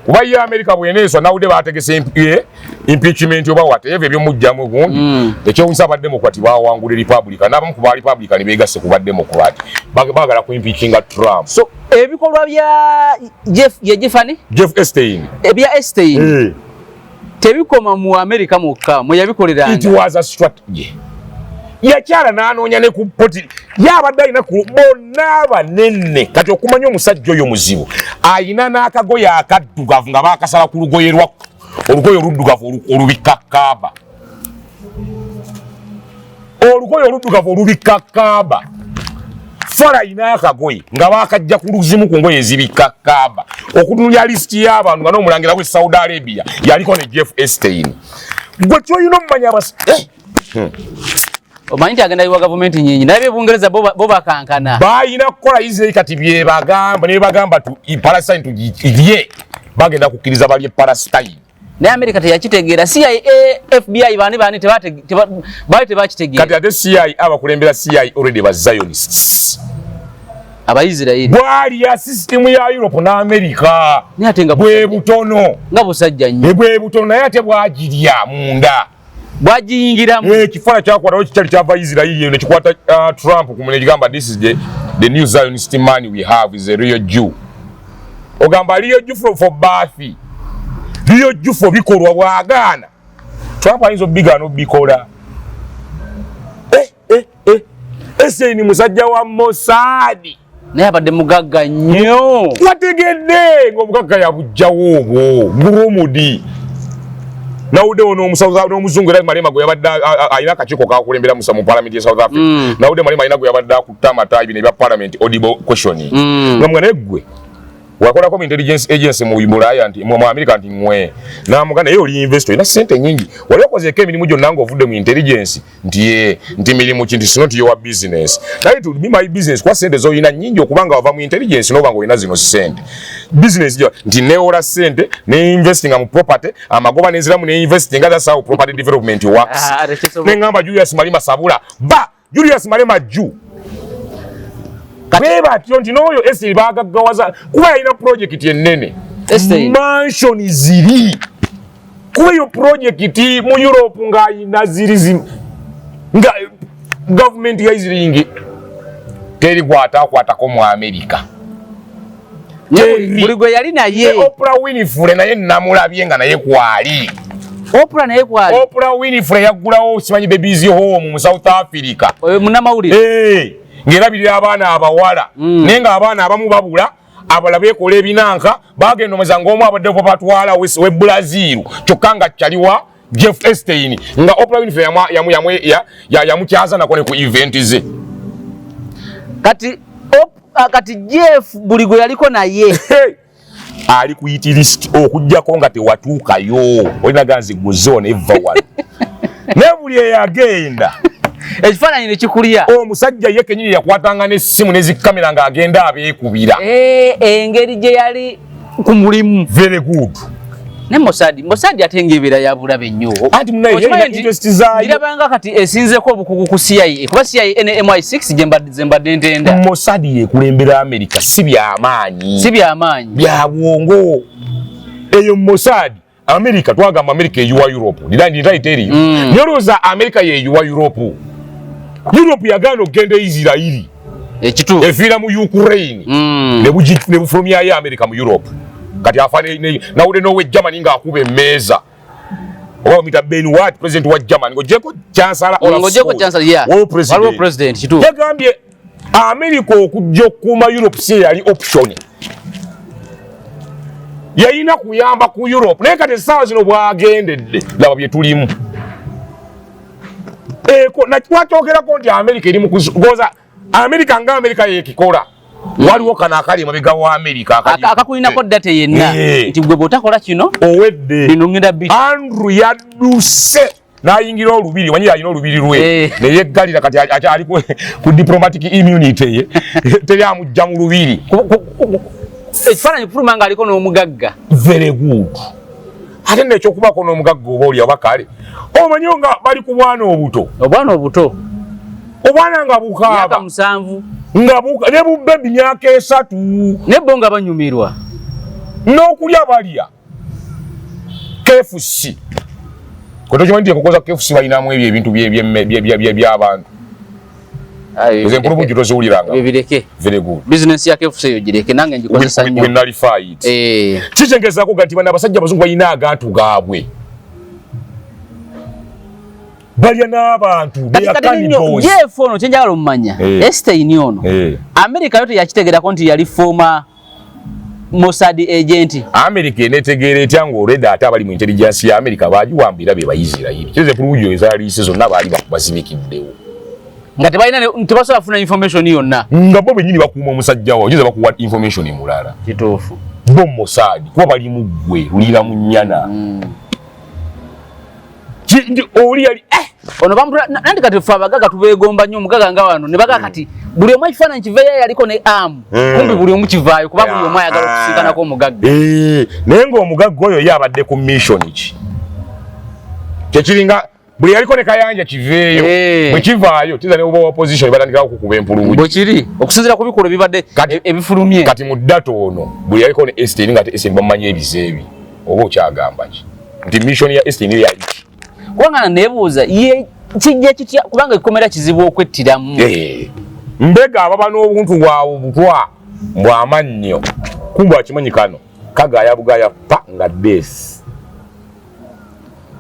kuba ye Amerika bweneeswa nawudde bategese impeachment oba whatever ebyomugjamu gundi. Ekyewunyisa abademocrat bawangula Republican, n'abamu ku ba Republican begasse ku bademocrat. Baagala ku impeachinga Trump. So ebikolwa bya Jeff, ye Jeffani. Jeff Epstein. Ebya Epstein tebikoma mu Amerika mwokka mwe It yabikoleranga. was a strategy. Yakyala n'anoonya ne ku poti yabadde alina ku bonna abanene. Kati okumanya omusajja oyo muzibu, ayina n'akagoye akaddugavu nga baakasala ku lugoye lwa olugoye oluddugavu olubikka kaaba, olugoye oluddugavu olubikka kaaba. Fala ayina akagoye nga bakajja ku luzimu ku ngoye ezibikka kaaba. Okutunulya lisiti y'abantu nga n'omulangira we Saudi Arabia yaliko ne Jeff Epstein. Gwe kyolina omumanya abas Omanyi nti agenda yiwa gavumenti nyingi, naye bye Bungereza bo bakankana. Balina kukola Israel kati byebagamba nebagamba tu Palestine tugirye, bagenda kukkiriza balye Palestine. Naye America teyakitegeera. CIA, FBI, bani bani baali tebakitegeera. Kati ate CIA, abakulembera CIA already ba Zionists. Abaisirairi. Bwalya system ya Europe ne America. Naye ate nga bwe butono. Nga busajja nnyo. Bwe butono, naye ate bwagirya munda. Bwagiyingiramu. Ekifaananyi kyakwatawo kikyali kyava Isirairi eyo nekikwata Trump ku nekigamba, "This is the new Zionist man we have, is a real Jew." Ogamba real Jew for birth, real Jew for bikolwa. Bwagaana Trump ayinza obigaana obikola. Eh, eh, eh. Epstein musajja wa Mossad. Naye abadde mugagga nnyo. Wategedde ng'omugagga yabugjawo obwo gurumudi nawuddewo n'omuzungu era Malema gwe yabadde alina akakiiko kakulembera mu palamenti ya South Africa. Nawudde Malema alina gwe yabadde akutte amatayi bino ebya parliament audible question. Nga mwana eggwe wakolako mu intelligence agency mu Bulaya, nti mu America, nti ŋwe namuga, naye oli investor, olina sente nyingi, wali okozeeko emirimu gyonna ng'ovudde mu intelligence? Nti ye, nti mirimu ki? Nti sino nti yowa business, naye it would be my business, kuba sente z'olina nyingi okuba nga wava mu intelligence n'oba ng'olina zino sente business gyo, nti neewola sente ne investinga mu property, amagoba nenziramu ne investinga, that's how property development works. Ah, tekisoboka. Neŋŋamba Julius Malema sabula ba Julius Malema ju bwe batyo nti n'oyo Epstein bagaggawaza kuba yalina project ennene. Epstein. Mansion ziri kuba eyo project mu Europe ng'ayina ziri nga gavumenti ya Israel teri kwatakwatako mu America. Teri. Buli gwe yali naye. Oprah Winfrey naye namulabye nga naye kwali. Oprah naye kwali. Oprah Winfrey yaggulawo simanyi babies home mu South Africa. Oyo munnamawulire. Eh, ng'erabirira abaana abawala. Naye ng'abaana abamu babula, abalala beekola ebinanka, bagenda omeza ng'omu abadde batwala we Brazil, kyokka nga kyaliwa Jeff Epstein nga Oprah Winfrey yamukyaza nako ne ku event ze. Kati kati Jeff buli gwe yaliko naye. Hey! Ali ku hit list okugjako nga tewatuukayo, olinaga nze guze neva wano, naye buli eyagenda ekifaananyi ne kikulya. Omusajja ye kenyini yakwatanga n'essimu nezikamera ng'agenda abeekubira. Eh, engeri gye yali ku mulimu. Very good. Ne Mossad, Mossad ate ng'ebeera ya bulabe nnyo. Anti munaye Okimanyi yalina nti interest zaayo. Ngirabanga kati esinzeeko obukugu ku CIA, kuba CIA ne MI6 gye mbadde ntenda. Mossad yekulembera America, si byamaanyi. Si byamaanyi. Bya bwongo eyo Mossad. America, twagamba America eyuwa Europe. Did I, did I tell you? Naye olowooza America yeyuwa Europe? Europe yagaana okugenda e Isirairi. Ekituufu. Efiira mu Ukraine. Ne bufulumyayo America mu Europe. Kati afa nawulire n'owe Germany ng'akuba emmeeza, oba bamuyita Ben what, president wa Germany, ng'ogyeko Chancellor Olaf Ng'ogyeko Scholz. Chancellor, yeah. Waliwo president. Waliwo president, kituufu. Yagambye America okujja okukuuma Europe si yali option, yalina kuyamba ku Europe. Naye kati essaawa zino bwagendedde, laba bye tulimu. Eko twakyogerako nti America eri mu kugoza America nga America yekikola, waliwo kano akali emabega wa America Akakulinako data yenna. Eh. Nti gwe bw'otakola kino, owedde. Bino ngenda bi Andrew yadduse n'ayingira olubiri, manyi alina olubiri lwe. Neyeggalira. Kati ali ku diplomatic immunity ye, teri amujja mu lubiri. Ekifaananyi kufuluma ng'aliko n'omugagga. Very good. Ate nno ekyokubaako n'omugagga oba oli oba kale omanyi nga bali ku bwana obuto. Obwana obuto. Obwana nga Myaka bukaaba. 7. Nga ne bubebi myaka 3. Naye bo nga banyumirwa. N'okulya balya KFC. Kotokimanyi nti enkoko za KFC balinamu ebyo ebintu by'abantu? Ezo enkulu bungi toziwuliranga. Ebyo bireke. Very good. Bizinensi ya KFC eyo gireke, nange ngikozesa nnyo. We nullify it. Eh. Kikyengezaako ga nti bano abasajja abazungu balina agantu gaabwe, balya n'abantu. They Kati are kati nnyo cannibals. Jeff ono kyenjagala omumanya. Eh. Epstein ono. Eh. America yo teyakitegeerako nti yali former Mossad agent? America enetegeera etya ng'olwedde ate abali mu intelligence ya America bagiwambira be Baisirairi? Kireze pulujo ezaliise zonna baali bazibikiddewo. Nga tebalina tebasobola kufuna information yonna. Nga bo bennyini bakuuma omusajja waabwe, kiza bakuwa information mulala. Kituufu. Bo Mossad kuba bali mu ggwe lulira mu nnyana. Nti oli yali Ono bamutula nandi. Kati ffe abagaga tubeegomba nnyo, omugaga nga wano ne bagaa kati Buli omu ekifaananyi kiveeyo yaliko ne amu. Kumpi buli omu kivaayo kuba buli omu ayagala okusisinkanako omugagga. Naye ng'omugagga oyo ye abadde ku mission ki? Kyekiringa buli yaliko ne Kayanja kiveeyo. Bwe kivaayo tiza ne oba opposition batandikawo okukuba empulungu. Bwe kiri okusinziira ku bikolwa ebibadde ebifulumye. Kati mu data ono buli yaliko ne Epstein nga ate Epstein bamumanyi ebizeebi, oba okyagamba ki nti mission ya Epstein yali ki? Kubanga neebuuza ye kijja kitya, kubanga ekkomera kizibu okwettiramu. Mbega ababa n'obuntu bwabwe butwa bw'amannyo, kumbe akimanyi kano kagaaya bugaya pa nga death.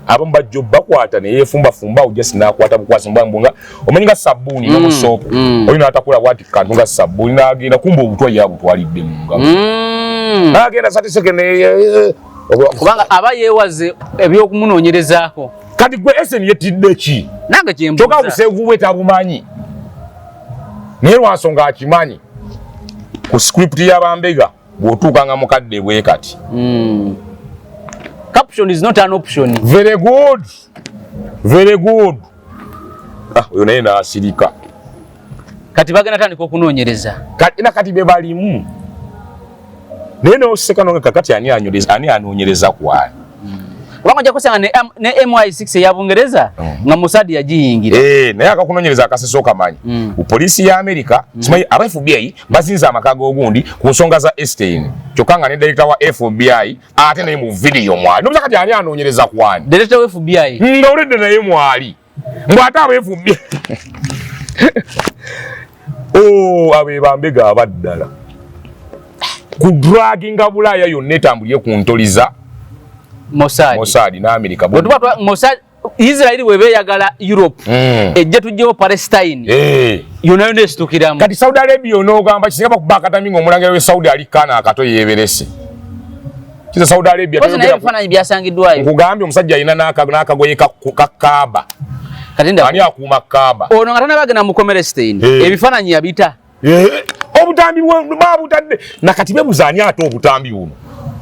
Abamu bajja bakwata ne yeefumbafumba awo just n'akwata bukwasi mbwa nga omanyi nga sabbuuni n'omusoopu oyo n'atakula bwati kantu nga sabbuuni n'agenda, kumbe obutwa yabutwalidde mu ngalo n'agenda satiseke ne Kubanga aba yeewaze ebyokumunoonyerezaako. Kati gwe Epstein yettidde ki? Nange Kyokka kyembuuza. Obuseegu bwe tabumanyi, naye lwansonga akimanyi ku script y'abambega bw'otuukanga mukadde bwe kati. Caption is not an option. Very good, very good. Ah, oyo naye n'asirika. Kati bagenda tandika okunoonyereza. Kati na kati be balimu, naye noseka nonga kakati ani anyoleza, ani anoonyereza kwani? Kubanga ojja kusanga ne MI6 eya Bungereza nga Mossad yagiyingira. Eh, naye akakunoonyereza akasese okamanyi. Poliisi ya America, simanyi aba FBI bazinze amaka g'ogundi ku nsonga za Epstein, kyokka nga ne director wa FBI ate naye mu video mwali. Nobuza kati ani anoonyereza kwani? Director wa FBI. Nga olidde naye mwali. Mbw ate aba FBI. Oh, abe bambega abaddala. Ku draginga Bulaaya yonna etambulire ku ntoli za Mossad. Mossad n'Amerika. Bwe tuba Mossad, Israeli bw'eba eyagala Europe ejje tugyewo Palestine, yonna yonna esitukiramu. Kati Saudi Arabia onoogamba kisinga bakuba akatami ng'omulangira w'e Saudi ali kaana akato yeeberese. Kiza Saudi Arabia Kozi naye toyogera ebifaananyi byasangiddwayo. Nkugambye omusajja alina n'akagoye ka Kaaba. Kati ndaba. Ani akuuma Kaaba? Ono nga tannabagenda mu Palestine, ebifaananyi yabita. Obutambi babutadde. Na kati beebuza ani ate obutambi buno?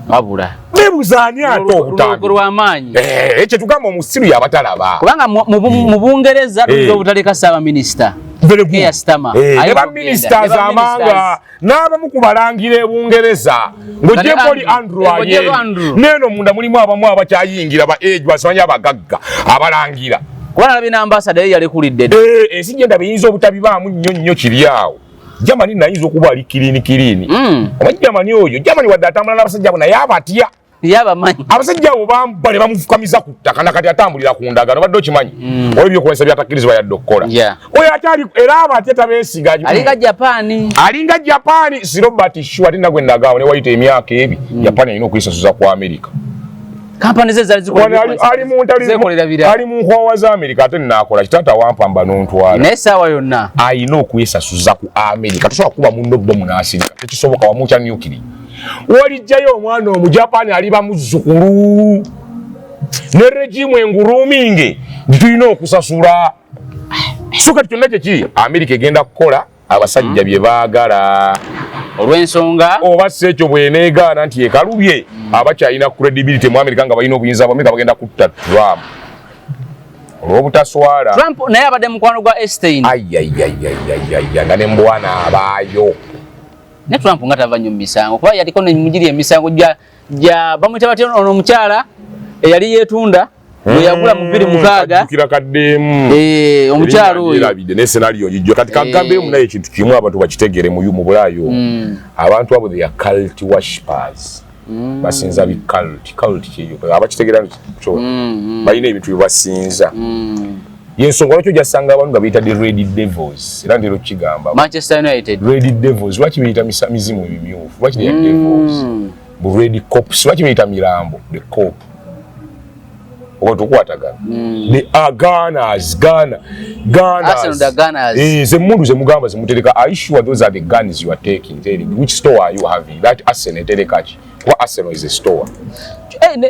Wabula. Beebuza ani ate obutambi? Lw'amaanyi. Ekyo tugamba omusiru yabatalaba. Kubanga mu Bungereza tuyinza obutaleka ssaabaminisita. Very good. Keir Starmer. Ne ba Ayinza ministers okugenda. Ne ba amanga ministers. N'abamu ku balangira e Bungereza ng'ogyeko oli Andrew. Andrew Ng'ogyeko Aryeri. Andrew. N'eno munda mulimu abamu abakyayingira ba age basimanyi abagagga abalangira. Kuba nalabye n'ambasada ye yalekulidde. Ensi gye ndaba eyinza obutabibaamu nnyo nnyo kiri awo. Germany nayinza okuba ali clean clean. Omanyi Germany oyo, Germany wadde atambula n'abasajja abo naye abatya. Yabamanyi. Abasajja abo bamba ne bamufukamiza ku ttaka na kati atambulira ku ndagaano, obadde okimanyi? Olwo ebyokulwanyisa byatakkirizibwa yadde okukola. Oyo akyali era abatya tabeesiga. Alinga Japan. Alinga Japan, si Robert Shaw ate nagwe nagamba ne wayita emyaka ebi, Japan erina okwisasuza ku America. Kampani ze zaali zikola Wano ali mu ntali zeekolera birala. Ali mu nkwawa za America ate naakola kitata wampamba n'ontwala. Naye essaawa yonna. Alina okwesasuza ku America. Tosobola kuba munno bbomu n'asirika. Tekisoboka wamwokya nuclear. Walijjayo omwana Omujapani aliba muzzukulu. Ne regime enguruminge tulina okusasula. So kati kyonna kye kiri America egenda kukola abasajja bye baagala. Olw'ensonga oba si ekyo bw'eneegaana nti ekalubye, abakyalina credibility mu America nga balina obuyinza bwa America bagenda kutta Trump olw'obutaswala. Trump naye abadde mukwano gwa Epstein. Ayayayayayaya, nga ne mbwana abaayo. Ne Trump nga tava nnyo mu misango kuba yaliko ne mugiri emisango gya bamuyita batya ono omukyala eyali yeetunda bwe yagula mu 2006. Kajjukira kaddeemu. Omukyala oyo. Erabidde ne scenario gijjo. Kati kangambe munaye ekintu kimu abantu bakitegere mu Bulaayi omwo. Abantu abo they are cult worshippers. Basinza bi cult. Cult kyeyo. Abakitegeera nti kyo. Balina ebintu bye basinza. Yensonga lwaki ojja abantu nga beyita the Red Devils. Era ntera okukigamba. Manchester United. Red Devils. Lwaki beyita mizimu emimyufu? Lwaki they are devils? Bu Red Corps. Lwaki beyita mirambo? The Corp. Oba tukwatagana. The Gunners, Ghana, Gunners. Arsenal, the Gunners. Ze mundu ze mugamba ze mutereka. Are you sure those are the guns you are taking? Tell me, which store are you having? That Arsenal etereka ki? Kuba Arsenal is a store.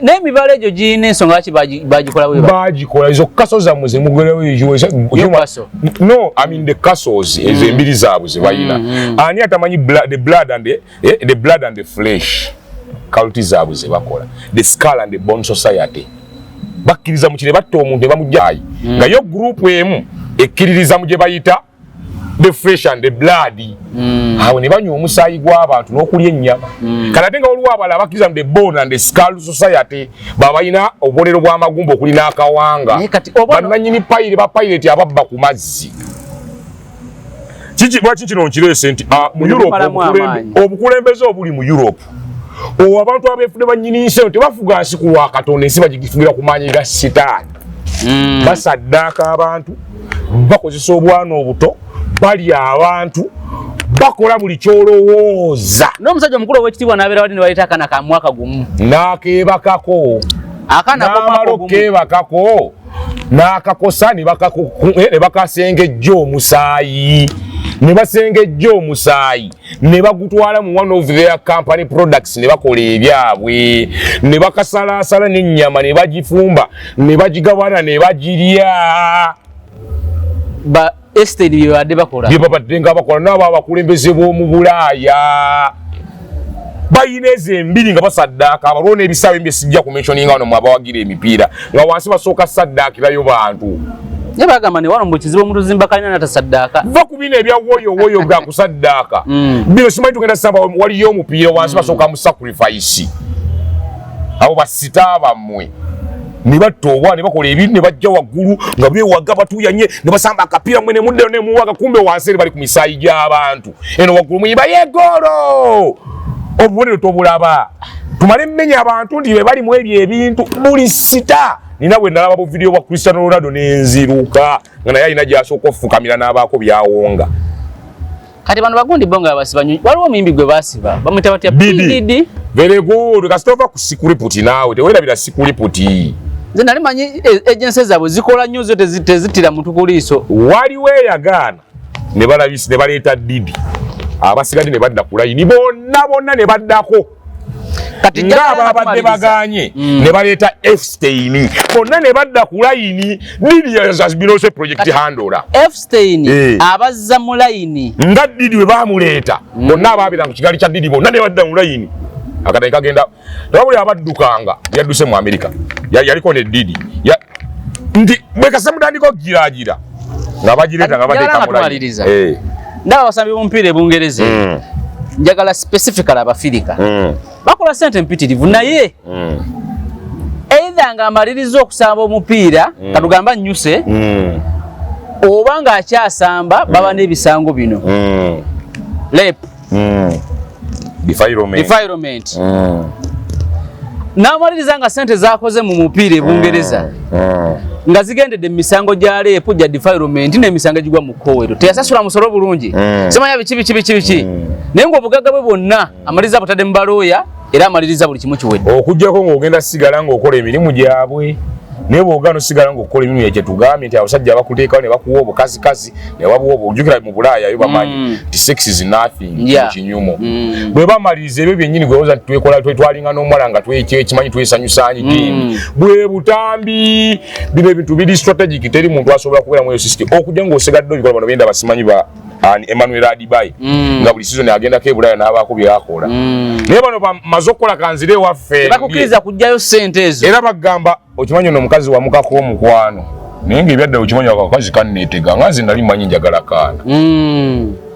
N'emibala egyo girina ensonga lwaki bagikola bwe bati? Bagikola ezo kaso zammwe ze mugerawo ezo, Newcastle. No, I mean the castles, ezo embiri zaabwe ze balina. Ani atamanyi the blood and the flesh cult zaabwe ze bakola, the skull and the bone society. Bakkiriza mu kire batta omuntu ne bamugyayi. Nga yo group emu ekkiririza mu gye bayita The flesh and the blood. Awo ne banywa omusaayi gw'abantu n'okulya ennyama. Kati ate nga waliwo abalala abakkiriza mu the bone and the skull society, babalina obubonero bw'amagumba okuli n'akawanga. Naye kati oba Bannanyini payire, bapayireti ababba ku mazzi. Kiki, lwaki kino nkireese nti mu Bino Europe bimalamu amaanyi. Obukulembeze obuli mu Europe, obwo abantu abeefudde bannyini nsi eno tebafuga nsi ku lwa Katonda, ensi bagifugira ku maanyi ga sitaani. Basaddaaka abantu, bakozesa obwana obuto, balya abantu, bakola buli kyolowooza. N'omusajja omukulu ow'ekitiibwa n'abeera wali ne baleeta akaana ka mwaka gumu. N'akeebakako. Akaana N'amala k'omwaka ogumu. okukeebakako n'akakosa ne bakasengejja omusaayi, ne basengejja omusaayi ne bagutwala mu one of their company products ne bakola ebyabwe, ne bakasalaasala n'ennyama ne bagifumba ne bagigabana ne bagirya. Ba Epstein bye babadde bakola. Bye babadde nga bakola n'abo abakulembeze b'omu Bulaaya bayina ezo embiri nga basaddaaka abalwo n'ebisaawe bye sijja kumentioninga wano mu abawagira emipiira, nga wansi basooka saddaakirayo bantu. Naye bagamba ne wano mu kizibu omuntu zimba kalina natasaddaaka. Va ku bino ebya woyo woyo ga kusaddaaka. Bino simanyi tugenda samba, waliyo omupiira wansi basooka mu sacrifice, abo basita bammwe ne batta obwana ne bakola ebintu ne bajja waggulu nga bewaga batuuyanye ne basamba akapiira, mwe ne muddayo ne muwaga, kumbe wansi eri bali ku misaayi gy'abantu. Eno waggulu muyimba yegoolo, obubonero tobulaba. Tumale mmenya abantu nti be bali mu ebyo ebintu buli sita. Nina bwe nalaba bu video bwa Cristiano Ronaldo nenziruka nga naye alina gy'asooka ofukamira n'abaako byawonga. Kati bano bagundi bo nga basiba nnyo, waliwo omuyimbi gwe basiba bamuyita batya? Didi. PDD. Very good. Kasita ova ku script, naawe teweerabira script. Nze nali manyi agency zaabwe zikola nnyo, zo tezittira muntu ku liiso. Waliwo eyagaana ne balabisi ne baleeta Didi, abasigadde ne badda ku layini bonna bonna ne baddako. Kati njagala Ng'ababadde kumaliriza. baganye ne baleeta Epstein, bonna ne badda ku layini. Didi has been also project handler. Epstein abazza mu layini. Nga Didi bwe bamuleeta, bonna ababeera ku kigali kya Didi bonna ne badda mu layini. Akatale kagenda tebabuli abaddukanga yadduse mu Amerika. Yaliko ne Didi nti bwe kase mutandika okugiraagira nga bagireeta nga Njagala bateeka nga mu layini. tumaliriza. Ndaba abasambi b'omupiira e Bungereza, njagala specifically Abafirika, bakola sente mpitirivu, naye either ng'amaliriza okusamba omupiira, katugamba nnyuse, oba ng'akyasamba, baba n'ebisango bino: rape, Defilement. Defilement. N'amaliriza nga sente zakoze mu mupiira e Bungereza nga zigendedde mu misango gya rape, gya defilement n'emisango egigwa mu kkowero, teyasasula musolo bulungi, simanya biki biki biki biki, naye ng'obugagga bwe bwonna amaliriza butadde mu balooya, era amaliriza buli kimu kiwedde. Okuggyako ng'ogenda sigala ng'okola emirimu gyabwe, naye bw'ogaana osigala ng'okola emirimu gyabwe, tugambye nti abasajja bakuteekawo ne bakuwa obukazikazi ne babuwa obujjukira mu Bulaaya yo bamanyi nti sex is nothing mu kinyumo. Bwe bamaliriza ebyo byennyini, gwewooza nti twekola twalinga n'omuwala nga twekimanyi twesanyusanyi gindi bwe butambi. Bino ebintu biri strategic, teri muntu asobola kubeera mu eyo system okujja ng'osigadde obikola. Bano benda basimanyi ba ani, Emmanuel Adebayo, nga buli season agendako e Bulaaya n'abaako byakola, naye bano bamaze okukola kanzire ewaffe. Bakukkiriza kugjayo sente ezo. Era bagamba okimanyi ono omukazi wamukako omukwano, naye ngaebyaddala okimanyi akakazi kanneetega, nga nze nali manyi njagala kaana,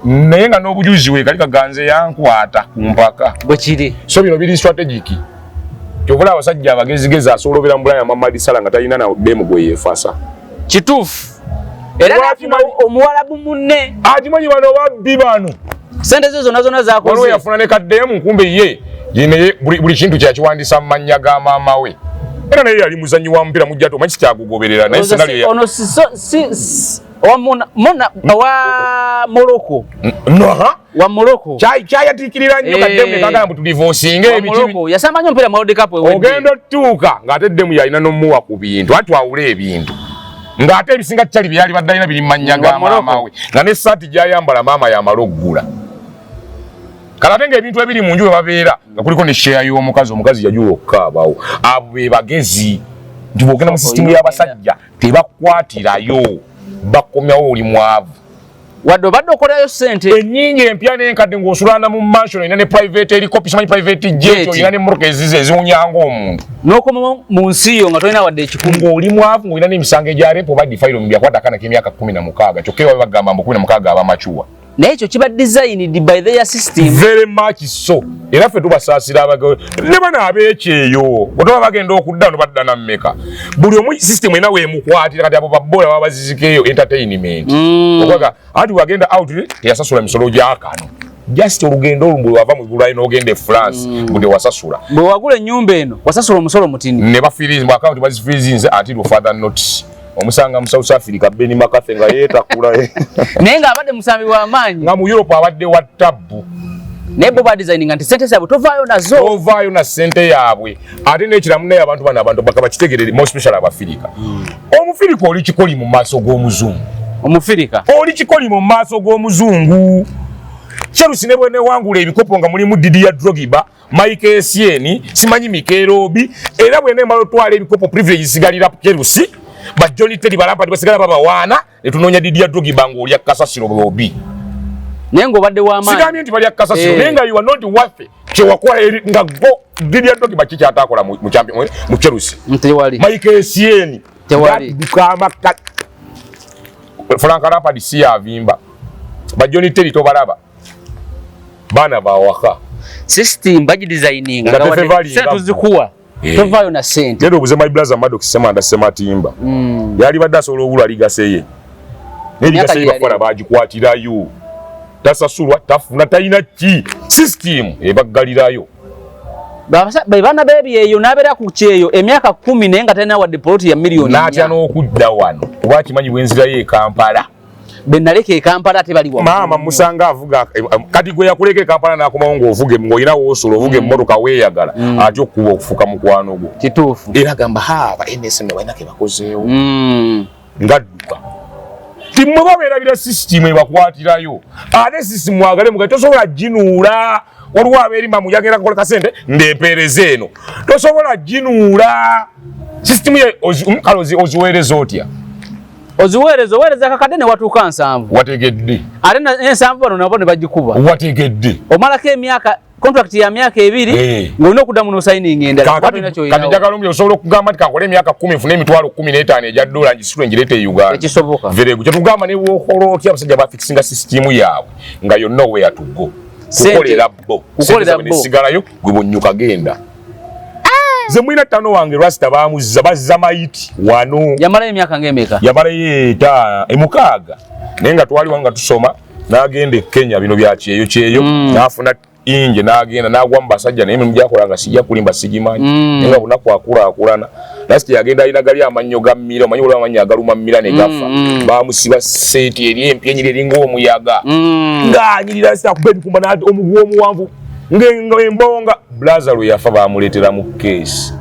naye nga n'obujuzi we kali kaganze yankwata ku mpaka. Bwe kiri. So bino biri strategic. Kyovula abasajja abagezigezi asobola obeera mu Bulaya Mamadi Salah nga talina na demu gwe yeefasa. Kituufu, era Lwaki nafuna omuwalabu munne. Akimanyi bano babbi bano. Sente ze zonna zonna Waliwo zakoze. yafuna ne kaddemu, nkumbe ye ye naye buli kintu kyakiwandisa mu mannya ga maama we, era naye yali muzanyi wa mupiira mujja tomanyi kikyagugoberera naye scenario Ono si owa Mona owa Morocco. No, ha? Wa Morocco. Kyayatiikirira nnyo kaddemu ne kagamba mbu tudivosinge Wa ebiki. Morocco yasamba nnyo omupiira mu World Cup ewedde. Ogenda otuuka ng'ate eddemu yalina n'omuwa ku bintu, anti twawule ebintu ng'ate ebisinga kyali byali badde alina biri mu mannya ga Wa Morocco. maama we, nga n'essaati gy'ayambala maama yamala oggula. Kale ate ng'ebintu ebiri mu nju we babeera nga kuliko ne share y'omukazi, omukazi yajula okukaabawo. Abo be bagezi nti bw'ogenda mu sisitimu y'abasajja tebakwatirayo, bakomyawo oli mwavu. Wadde obadde okolayo ssente ennyingi empya n'enkadde, ng'osulana mu mansion, olina ne private helicopter, simanyi private jet, olina n'emmotoka ezize eziwunyanga omuntu. N'okomawo mu nsi yo nga tolina wadde 100. Ng'oli mwavu, ng'olina n'emisango egya rape oba defilement, byakwata akaana k'emyaka 16, kyokka ewabe bagamba mbu 16 aba mature. Naye ekyo kiba designed by their system. Very much so. Era ffe tubasaasira abagabo ne bano ab'ekyeyo, bwe bagenda okudda no badda nammeka? Buli omu system erina weemukwatira. Kati abo babbola baba bazizika eyo entertainment. Okwaga anti wagenda out, teyasasula misolo gyakano, just olugendo olwo bwe wava mu Bulayi n'ogenda e France, mbu tewasasula. Bwe wagula ennyumba eno, wasasula omusolo mutini. Ne bafreeze mu account, bazifreezinze until further notice. Omusanga mu South Africa, Benny McCarthy nga yeetakula. Naye ng'abadde musambi w'amaanyi. Nga mu Europe abadde wa tabbu. Naye bo badesigninga nti sente zaabwe tovaayo nazo. Ovaayo na ssente yaabwe. Ate n'ekiramu, naye abantu bano, abantu baka bakitegerere, more special Abafirika. Omufirika oli kikoli mu maaso g'omuzungu. Omufirika. Oli kikoli mu maaso g'omuzungu. Chelsea ne bwenewangula ebikopo nga mulimu Didier Drogba, Michael Essien, simanyi Mikel Obi, era bwenemala otwala ebikopo, privilege sigalira Chelsea. Ba John Terry, ba Lampard basigala babawaana, ne tunoonya Didier Drogba ng'olya kasasiro Obi. Naye ng'obadde w'amaanyi. Sigambye nti balya kasasiro, naye nga you are not worth kyewakola eri nga go Didier Drogba kikyatakola mu champion mu Chelsea. Tewali. Michael Essien. Tewali. Kama Frank Lampard si yavimba. Ba John Terry tobalaba, baana bawaka. System bagidesigninga. Nga tefevalinga. Sente tuzikuwa, tovaayo na sente. Genda obuze my brother Maddox Semanda Sematimba. Yali badde asobola obulwa ligaseye, naye Emyaka ligaseye gye yali. Bakola bagikwatirayo, tasasulwa, tafuna, talina ki, system ebaggalirayo. Be baana b'ebyeyo, n'abeera ku kyeyo emyaka 10, naye nga talina wadde poloti ya miliyoni N'atya 4. n'okudda wano kuba akimanyi bwenzirayo e Kampala. Be naleka e Kampala ate bali waggulu. Maama musanga avuga kati gwe yakuleka e Kampala n'akomawo ng'ovuga, ng'olina woosola ovuga emmotoka weeyagala, atya okukuba okufuuka mukwano gwo. Kituufu. Era agamba ha aba NSM balina ke bakozeewo. Ngadduka timmwe babeerabira sisitimu ebakwatirayo. Ate system mwagale muga tosobola ginuula. Waliwo abeerimba muyagenda kukola kasente ndempeereza eno, tosobola ginuula sisitimu ye kale oziweereza otya? Oziweereza, oweereza kakadde ne watuuka 70. Wategedde. Ate 70 bano nabo ne bagikuba. Wategedde. Omalako emyaka, contract ya myaka 2, ng'olina okuddamu n'osayininga endala kuba Kakati tolina kati ky'olinawo. njagala omuli osobola okugamba nti kankole emyaka 10, nfune emitwalo 15 egya dola, ngisitule ngireete e Uganda? Tekisoboka. Very good. Kyetugamba ne bwokola otya, abasajja bafikisinga sisitimu yaabwe nga yonna where to go. Kukolera bo. Kukolera Sente zaabwe bo. nesigalayo, gwe bonnyuka genda. Nze mulina ttano wange Rasta, bamuzza, bazza mayiti wano. Yamalayo emyaka ng'emeka? Yamalayo 6, naye nga twali wano nga tusoma, n'agenda e Kenya, bino bya kyeyo kyeyo, n'afuna inje, n'agenda n'agwa mu basajja, naye emirimu gyakola nga sijja kulimba sigimanyi, naye nga bunaku akulaakulana. Lasiti yagenda alina gali amannyo ga mmira, omanyi waliwo amannyo agaluma mmira ne gafa. Bamusiba seeti eri empya enyira eringa omuyaga, ng'anyirira lasiti akuba ebikumba omuguwa omuwanvu ng'embonga. Blaza lwe yafa bamuleetera mu keesi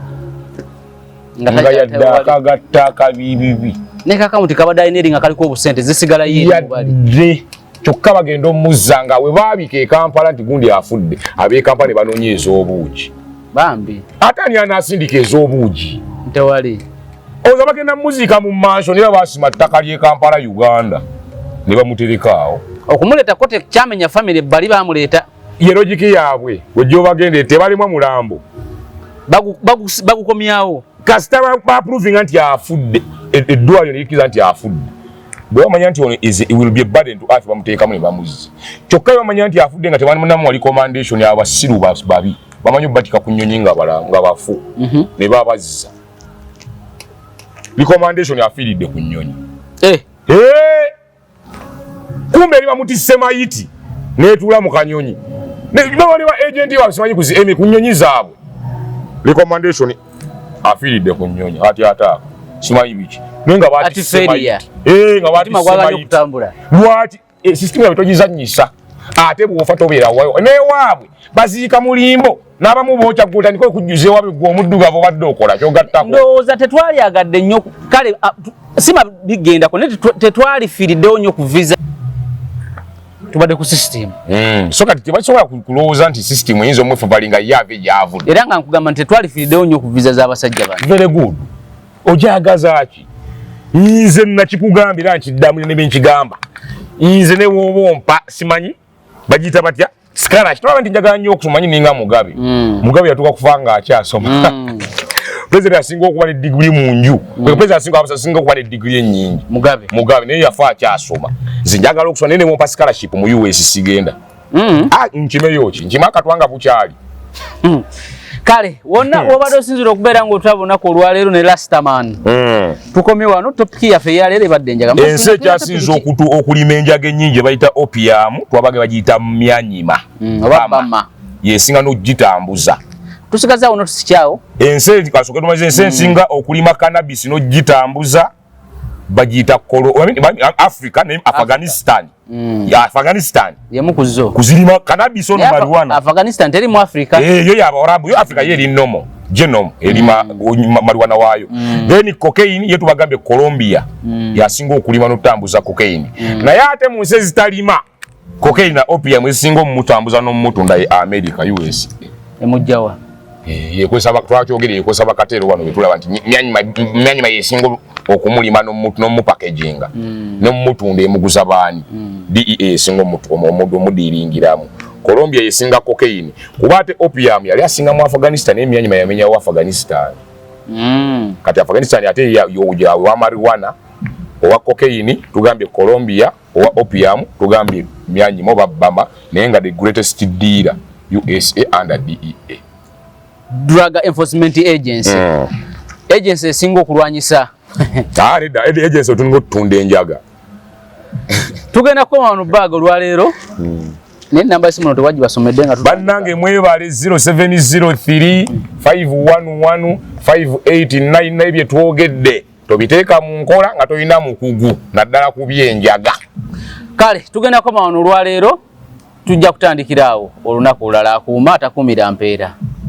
nga yadde akagatta akabibibi. Ne kakawunti kabadde alina eri nga kaliko obusente zisigalayo eri mubali. Yadde kyokka bagenda omuzza nga we baabika e Kampala nti gundi afudde, ab'e Kampala ne banoonya ez'obuugi. Bambi. Ate ani anaasindika ez'obuugi? Tewali. Oza bagenda muziika mu mansion, era baasima ttaka ly'e Kampala Uganda ne bamutereka awo. Okumuleeta ko tekyamenya famire, bali bamuleeta. Ye logic yaabwe wejja obagende tebalimwa mulambo. Bagukomyawo. Kasita baprovinga nti afudde, eddwaliro nerikkiriza nti afudde, bwe bamanya nti ono is it will be a burden to earth, bamuteekamu ne bamuzza. Kyokka bwe bamanya nti afudde nga tebamunamuwa recommendation, abasiru babi bamanyi obatika ku nnyonyi nga nga bafu ne babazza recommendation afiiridde ku nnyonyi. Eh! Kumbe eri bamutisse mayiti netuula mu kanyonyi. Baba ba agent baabwe simanyi kuzi emi ku nnyonyi zaabwe, recommendation afiiridde ku nnyonyi, ati ataaka simanyi biki, naye nga batisse Ati failure. mayiti. Eh, nga Mutima batisse gwaganya mayiti. okutambula. Lwaki system yaabwe togizannyisa, ate bw'ofa tobeera wayo newaabwe baziika mulimbo n'abamu bookya, gwe otandika okujjuza ewaabwe gwe omuddugavu obadde okola kyogattako. Ndowooza tetwalyagadde nnyo kale sima bigendako, naye tetwalifiiriddewo nnyo ku visa, tubadde ku system. So kati tebasobola kulowooza nti system eyinza omwefubali nga ye ava egyavudde. Era nga nkugamba nti tetwalifiiriddewo nnyo ku visa z'abasajja bano. Very good. Ojagaza ki? Nze nakikugamba era nkiddamu ne benkigamba. Nze ne woba ompa, simanyi bagiyita batya, scholarship, tolaba nti njagala nnyo okusoma. Manyi ninga Mugabe. Mugabe yatuuka kufa nga akyasoma. President asinga okuba ne digiri mu nju, president asinga okuba ne digiri ennyingi. Mugabe. Mugabe naye yafa akyasoma. Nze njagala okusoma, naye ne wompa scholarship mu US, sigenda. Ah, nkimeyo ki? Nkima akatwanga bukyali. Kale wonna wobadde osinzira okubeera ng'otulaba olunaku olwaleero ne Rastaman, tukomye wano. Topic yaffe eyaleero ebadde enjaga. Ensi ekyasinza okulima enjaga ennyingi bayita opium, twabaga bagiyita Myanyima. Oba Bama. Yesinga n'ogitambuza. Tusigaza wano, tusikyawo. Ensi, kasooke tumaze, ensi ensinga okulima cannabis n'ogitambuza bagiyita Kolo, I mean, Africa ne Afghanistan. Ya Afghanistan. Yemu ku zo. Kuzirima cannabis ono, Naye marijuana. Afghanistan teri mu Africa. Eh, yo y'Abawarabu, yo Africa yo eri nomo genome erima marijuana waayo. Then cocaine ye tubagambye Colombia yasinga okulima n'okutambuza cocaine. Naye ate mu nsi ezitalima cocaine na opium, ezisinga omumutambuza n'omumutunda ye America, USA. Emugjawa? Eh, yekozesa twakyogere, yekozesa bakateero wano betulaba nti Myanyima yesinga okumulima n'omupackaginga n'omutunda. Emuguza baani? DEA esinga omudiringiramu. Colombia yesinga cocaine, kuba ate opium yali asinga mu Afghanistan, naye Myanyima yamenyawo Afghanistan. Kati Afghanistan ate owa marijuana, owa cocaine tugambye Colombia, owa opium tugambye Myanyima oba Bama, naye nga the greatest dealer USA under DEA. Drug Enforcement Agency, agency esinga okulwanyisa. Ah, nedda, agency otuninga otutunda enjaga. Tugenda kukoma wano baaga olwaleero, naye namba esimu no tewagibasomedde nga Bannange mwebale, 0703 511 589. Naye bye twogedde tobiteeka mu nkola nga tolina mukugu, naddala ku byenjaga. Kale tugenda kukoma wano olwaleero, tujja kutandikira awo olunaku olulala. Akuuma atakuumira mpeera.